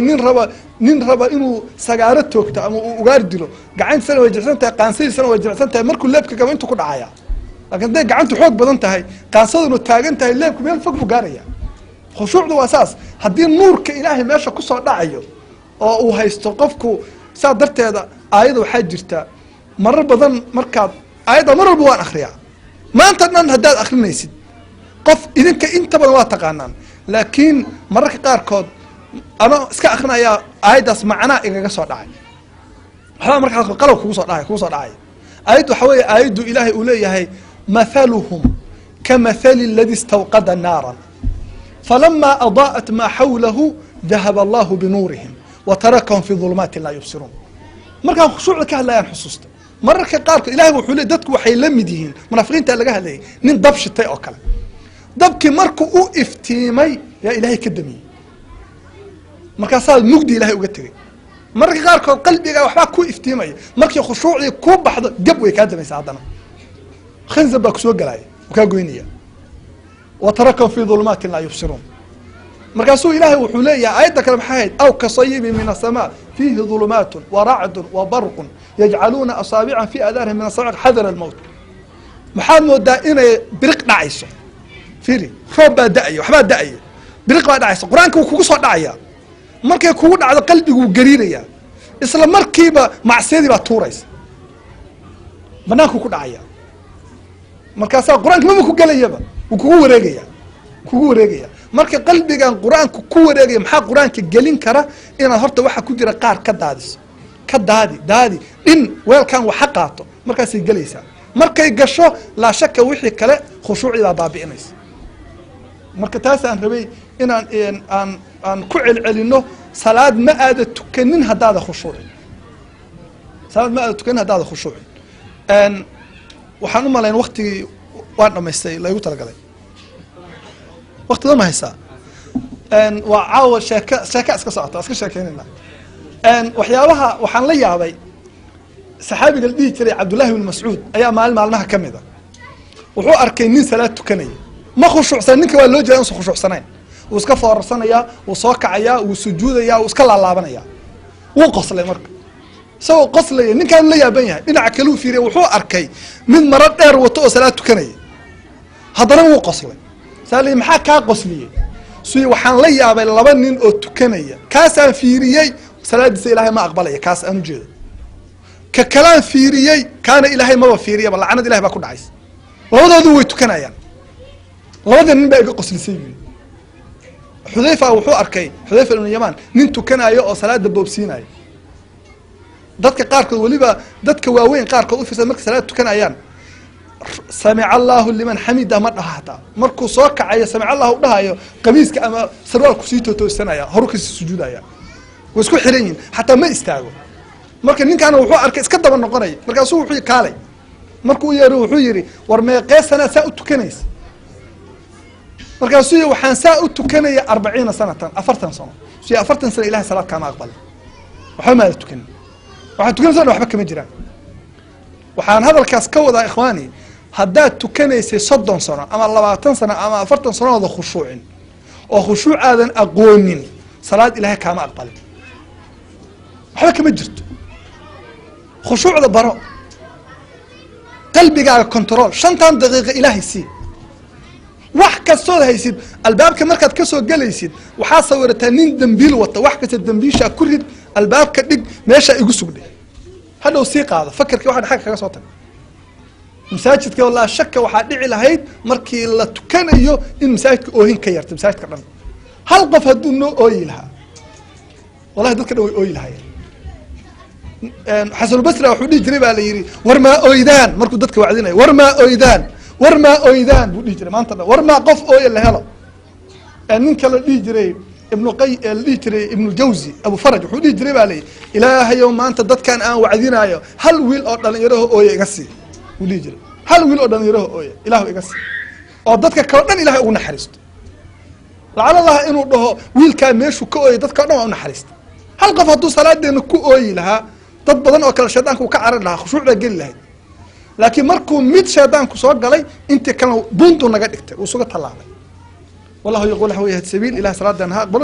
nin raba inuu sagaaro toogto ama uu ugaar dilo. Gacantiisana way jilicsan tahay, qaansadiisana way jilicsan tahay. Markuu leebka gabo intuu ku dhacaya. Lakin hadday gacantu xoog badan tahay, qaansaduna taagan tahay, leebku meel fog buu gaaraya. Khushuucdu waa saas. Haddii nuurka Ilaahay meesha kusoo dhacayo oo uu haysto qofku, saa darteeda aayadda waxaa jirta marar badan markaad aayadda mar walba waan akriyaa, maanta dhan haddaad akrinaysid, qof idinka inta badan waa taqaanaan, laakiin mararka qaarkood ama iska akrinayaa aayaddaas macnaa igaga soo dhacay, waxbaa markaa qalab kugu soo dhacay, kugu soo dhacay. Aayaddu waxaa weeye aayaddu Ilaahay uu leeyahay: mathaluhum kamathali aladi istawqada naaran falama adaa'at maa xawlahu dahaba allahu binuurihim watarakahum fi dulumaatin laa yubsiruun. Markaan khushuucda ka hadlayaan xusuusta mararka qaarkood Ilahay wuxuu ley dadku waxay la mid yihiin, munaafiqiinta laga hadlayay, nin dab shitay oo kale. Dabkii markuu u iftiimay yaa Ilaahay ka damiyey, markaasaa mugdi Ilahay uga tegey. Mararka qaarkood qalbiga waxbaa ku iftiimaya, markii khushuucdii ku baxdo gab way kaa damaysaa. Haddana Khinzab baa kusoo gelaya oo kaa goynaya. Watarakahum fi dulumaatin laa yubsiruun. Markaasuu Ilaahay wuxuu leeyahay aayadda kale, maxay ahayd? Aw kasayibin min asamaa fiihi dulumaatun wa racdun wa barqun yajcaluuna asaabican fi aadaanihim min asawiq xadara almowt. Maxaad moodaa inay biriq dhacayso? Fiiri, roob baa da-aya, waxbaa da-aya, biriq baa dhacaysa, qur-aanka wuu kugu soo dhacaya. Markay kugu dhacdo qalbiguu gariiraya, isla markiiba macsiyadii baa tuuraysa, banaanku ku dhacaya. Markaasaa qur-aanka mama ku gelayaba, wuu kugu wareegaya, kugu wareegaya. Marka qalbigan qur-aanku ku wareegaya, maxaa qur-aanka gelin kara? Inaad horta waxa ku jira qaar ka daadiso, ka daadi, daadi dhin weelkan waxa qaato, markaasay gelaysaa. Markay gasho, laa shaka wixii kale khushuucii baa baabi'inaysa. Marka taasaan rabay inaan aan ku celcelino. Salaad ma aada tukanin haddaada khushuucin, salaad ma aada tukanin haddaada khushuucin. Waxaan u malayn waktigii waan dhamaystay laygu talagalay. Waktida ma haysaa? Waa caawa sheeka, sheeka iska socota, waa iska sheekeynayna. Waxyaabaha waxaan la yaabay, saxaabiga la dhihi jiray Cabdullahi bn Mascuud ayaa maalin maalmaha ka mid a wuxuu arkay nin salaad tukanaya, ma khushuucsan. Ninka waa loo jeeda inuusan khushuucsanayn. Wuu iska foorarsanayaa, wuu soo kacayaa, wuu sujuudayaa, wuu iska laalaabanaya. Wuu qoslay. Marka isagoo qoslaya, ninkaan la yaaban yahay, dhinaca kaleu fiiriya, wuxuu arkay mid maro dheer wato oo salaad tukanaya. Haddana wuu qoslay. Saa maxaa kaa qosliyey? Suy waxaan la yaabay laba nin oo tukanaya. Kaasaan fiiriyey, salaadiisa Ilaahay ma aqbalaya, kaas aan ujeedo. Ka kalaan fiiriyey, kaana Ilaahay maba fiiriyaba, lacnad Ilahay baa ku dhacaysa. Labadoodu way tukanayaan. Labada nin baa iga qoslisay buyi. Xudayfa wuxuu arkay, Xudayfa ibnu Yaman, nin tukanayo oo salaada boobsiinayo. Dadka qaarkood, weliba dadka waaweyn qaarkood, u fiirsan markay salaada tukanayaan, "Samica Allahu liman xamida" ma dhaha. Hataa markuu soo kacayo "samic Allahu" dhahayo, qamiiska ama sarwaalku sii tootoosanaya, horu kasii sujuudaya. Way isku xiran yihin, xataa ma istaago. Marka ninkaana wuxuu arkay iska daba noqonaya. Markaasuu wuxuu kaalay, markuu yeero wuxuu yihi, "War meeqee sanaa saa u tukanaysa?" Markaasuu yihi, "Waxaan saa u tukanaya 40 sanatan, 40 sano." Su 40 sano Ilahay salaad kaama aqbalin, waxba maada tukanin, waxaad tukanaysa waxba kama jiraan. Waxaan hadalkaas ka wadaa, ikhwaani, haddaad tukanaysay 30 sano ama 20 sano ama 40 sanooda khushuucin oo khushuuc aadan aqoonin, salaad Ilahay kaama aqbalin, waxba kama jirto. Khushuucda baro, qalbigaaga control, 5tan daqiiqa Ilaahay sii. Wax kastood haysid, albaabka markaad kasoo gelaysid, waxaa sawirataa nin dambiil wata. Wax kasta dambiishaa ku rid, albaabka dhig, meeshaa igu sugdhay, hadhow sii qaado. Fakerki waxaa xagga kaga soo tag. Masaajidka laa shaka waxaa dhici lahayd markii la tukanayo in masaajidka oohin ka yarta. Masaajidka dhan hal qof hadduu noo ooyi lahaa, wallahi dadka dhan way ooyi lahaayeen. Xasanulbasri wuxuu dhihi jiray, baa la yidhi, "War maa oydaan?" Markuu dadka wacdinayo, "War maa oydaan? War maa oydaan?" buu dhihi jiray maanta dhan. "War maa qof ooya la helo?" Ninka la dhihi jiray Ibnu Qay, la dhihi jiray Ibnuljawzi, Abu Faraj, wuxuu dhihi jiray, baa la yidhi, "Ilaahayow, maanta dadkan aan wacdinaayo hal wiil oo dhalinyaraho ooya iga sii," buu dhihi jiray. "Hal wiil oo dhalinyaraho ooya Ilaahu iga sii, oo dadka kaleo dhan Ilahay ugu naxariisto." Lacala Allah inuu dhaho wiilkaa meeshuu ka ooyay, dadka o dhan waa u naxariista. Hal qof hadduu salaadeena ku ooyi lahaa, dad badan oo kale shaydaanka uu ka carari lahaa, khushuuc baa geli lahayd. Laakiin markuu mid shaydaanku soo galay, intii kalena buuntuu naga dhigtay, wuu isuga tallaabay. Wallahu yaqul waxaa wey sabiil. Ilah salaadan ha aqbalo.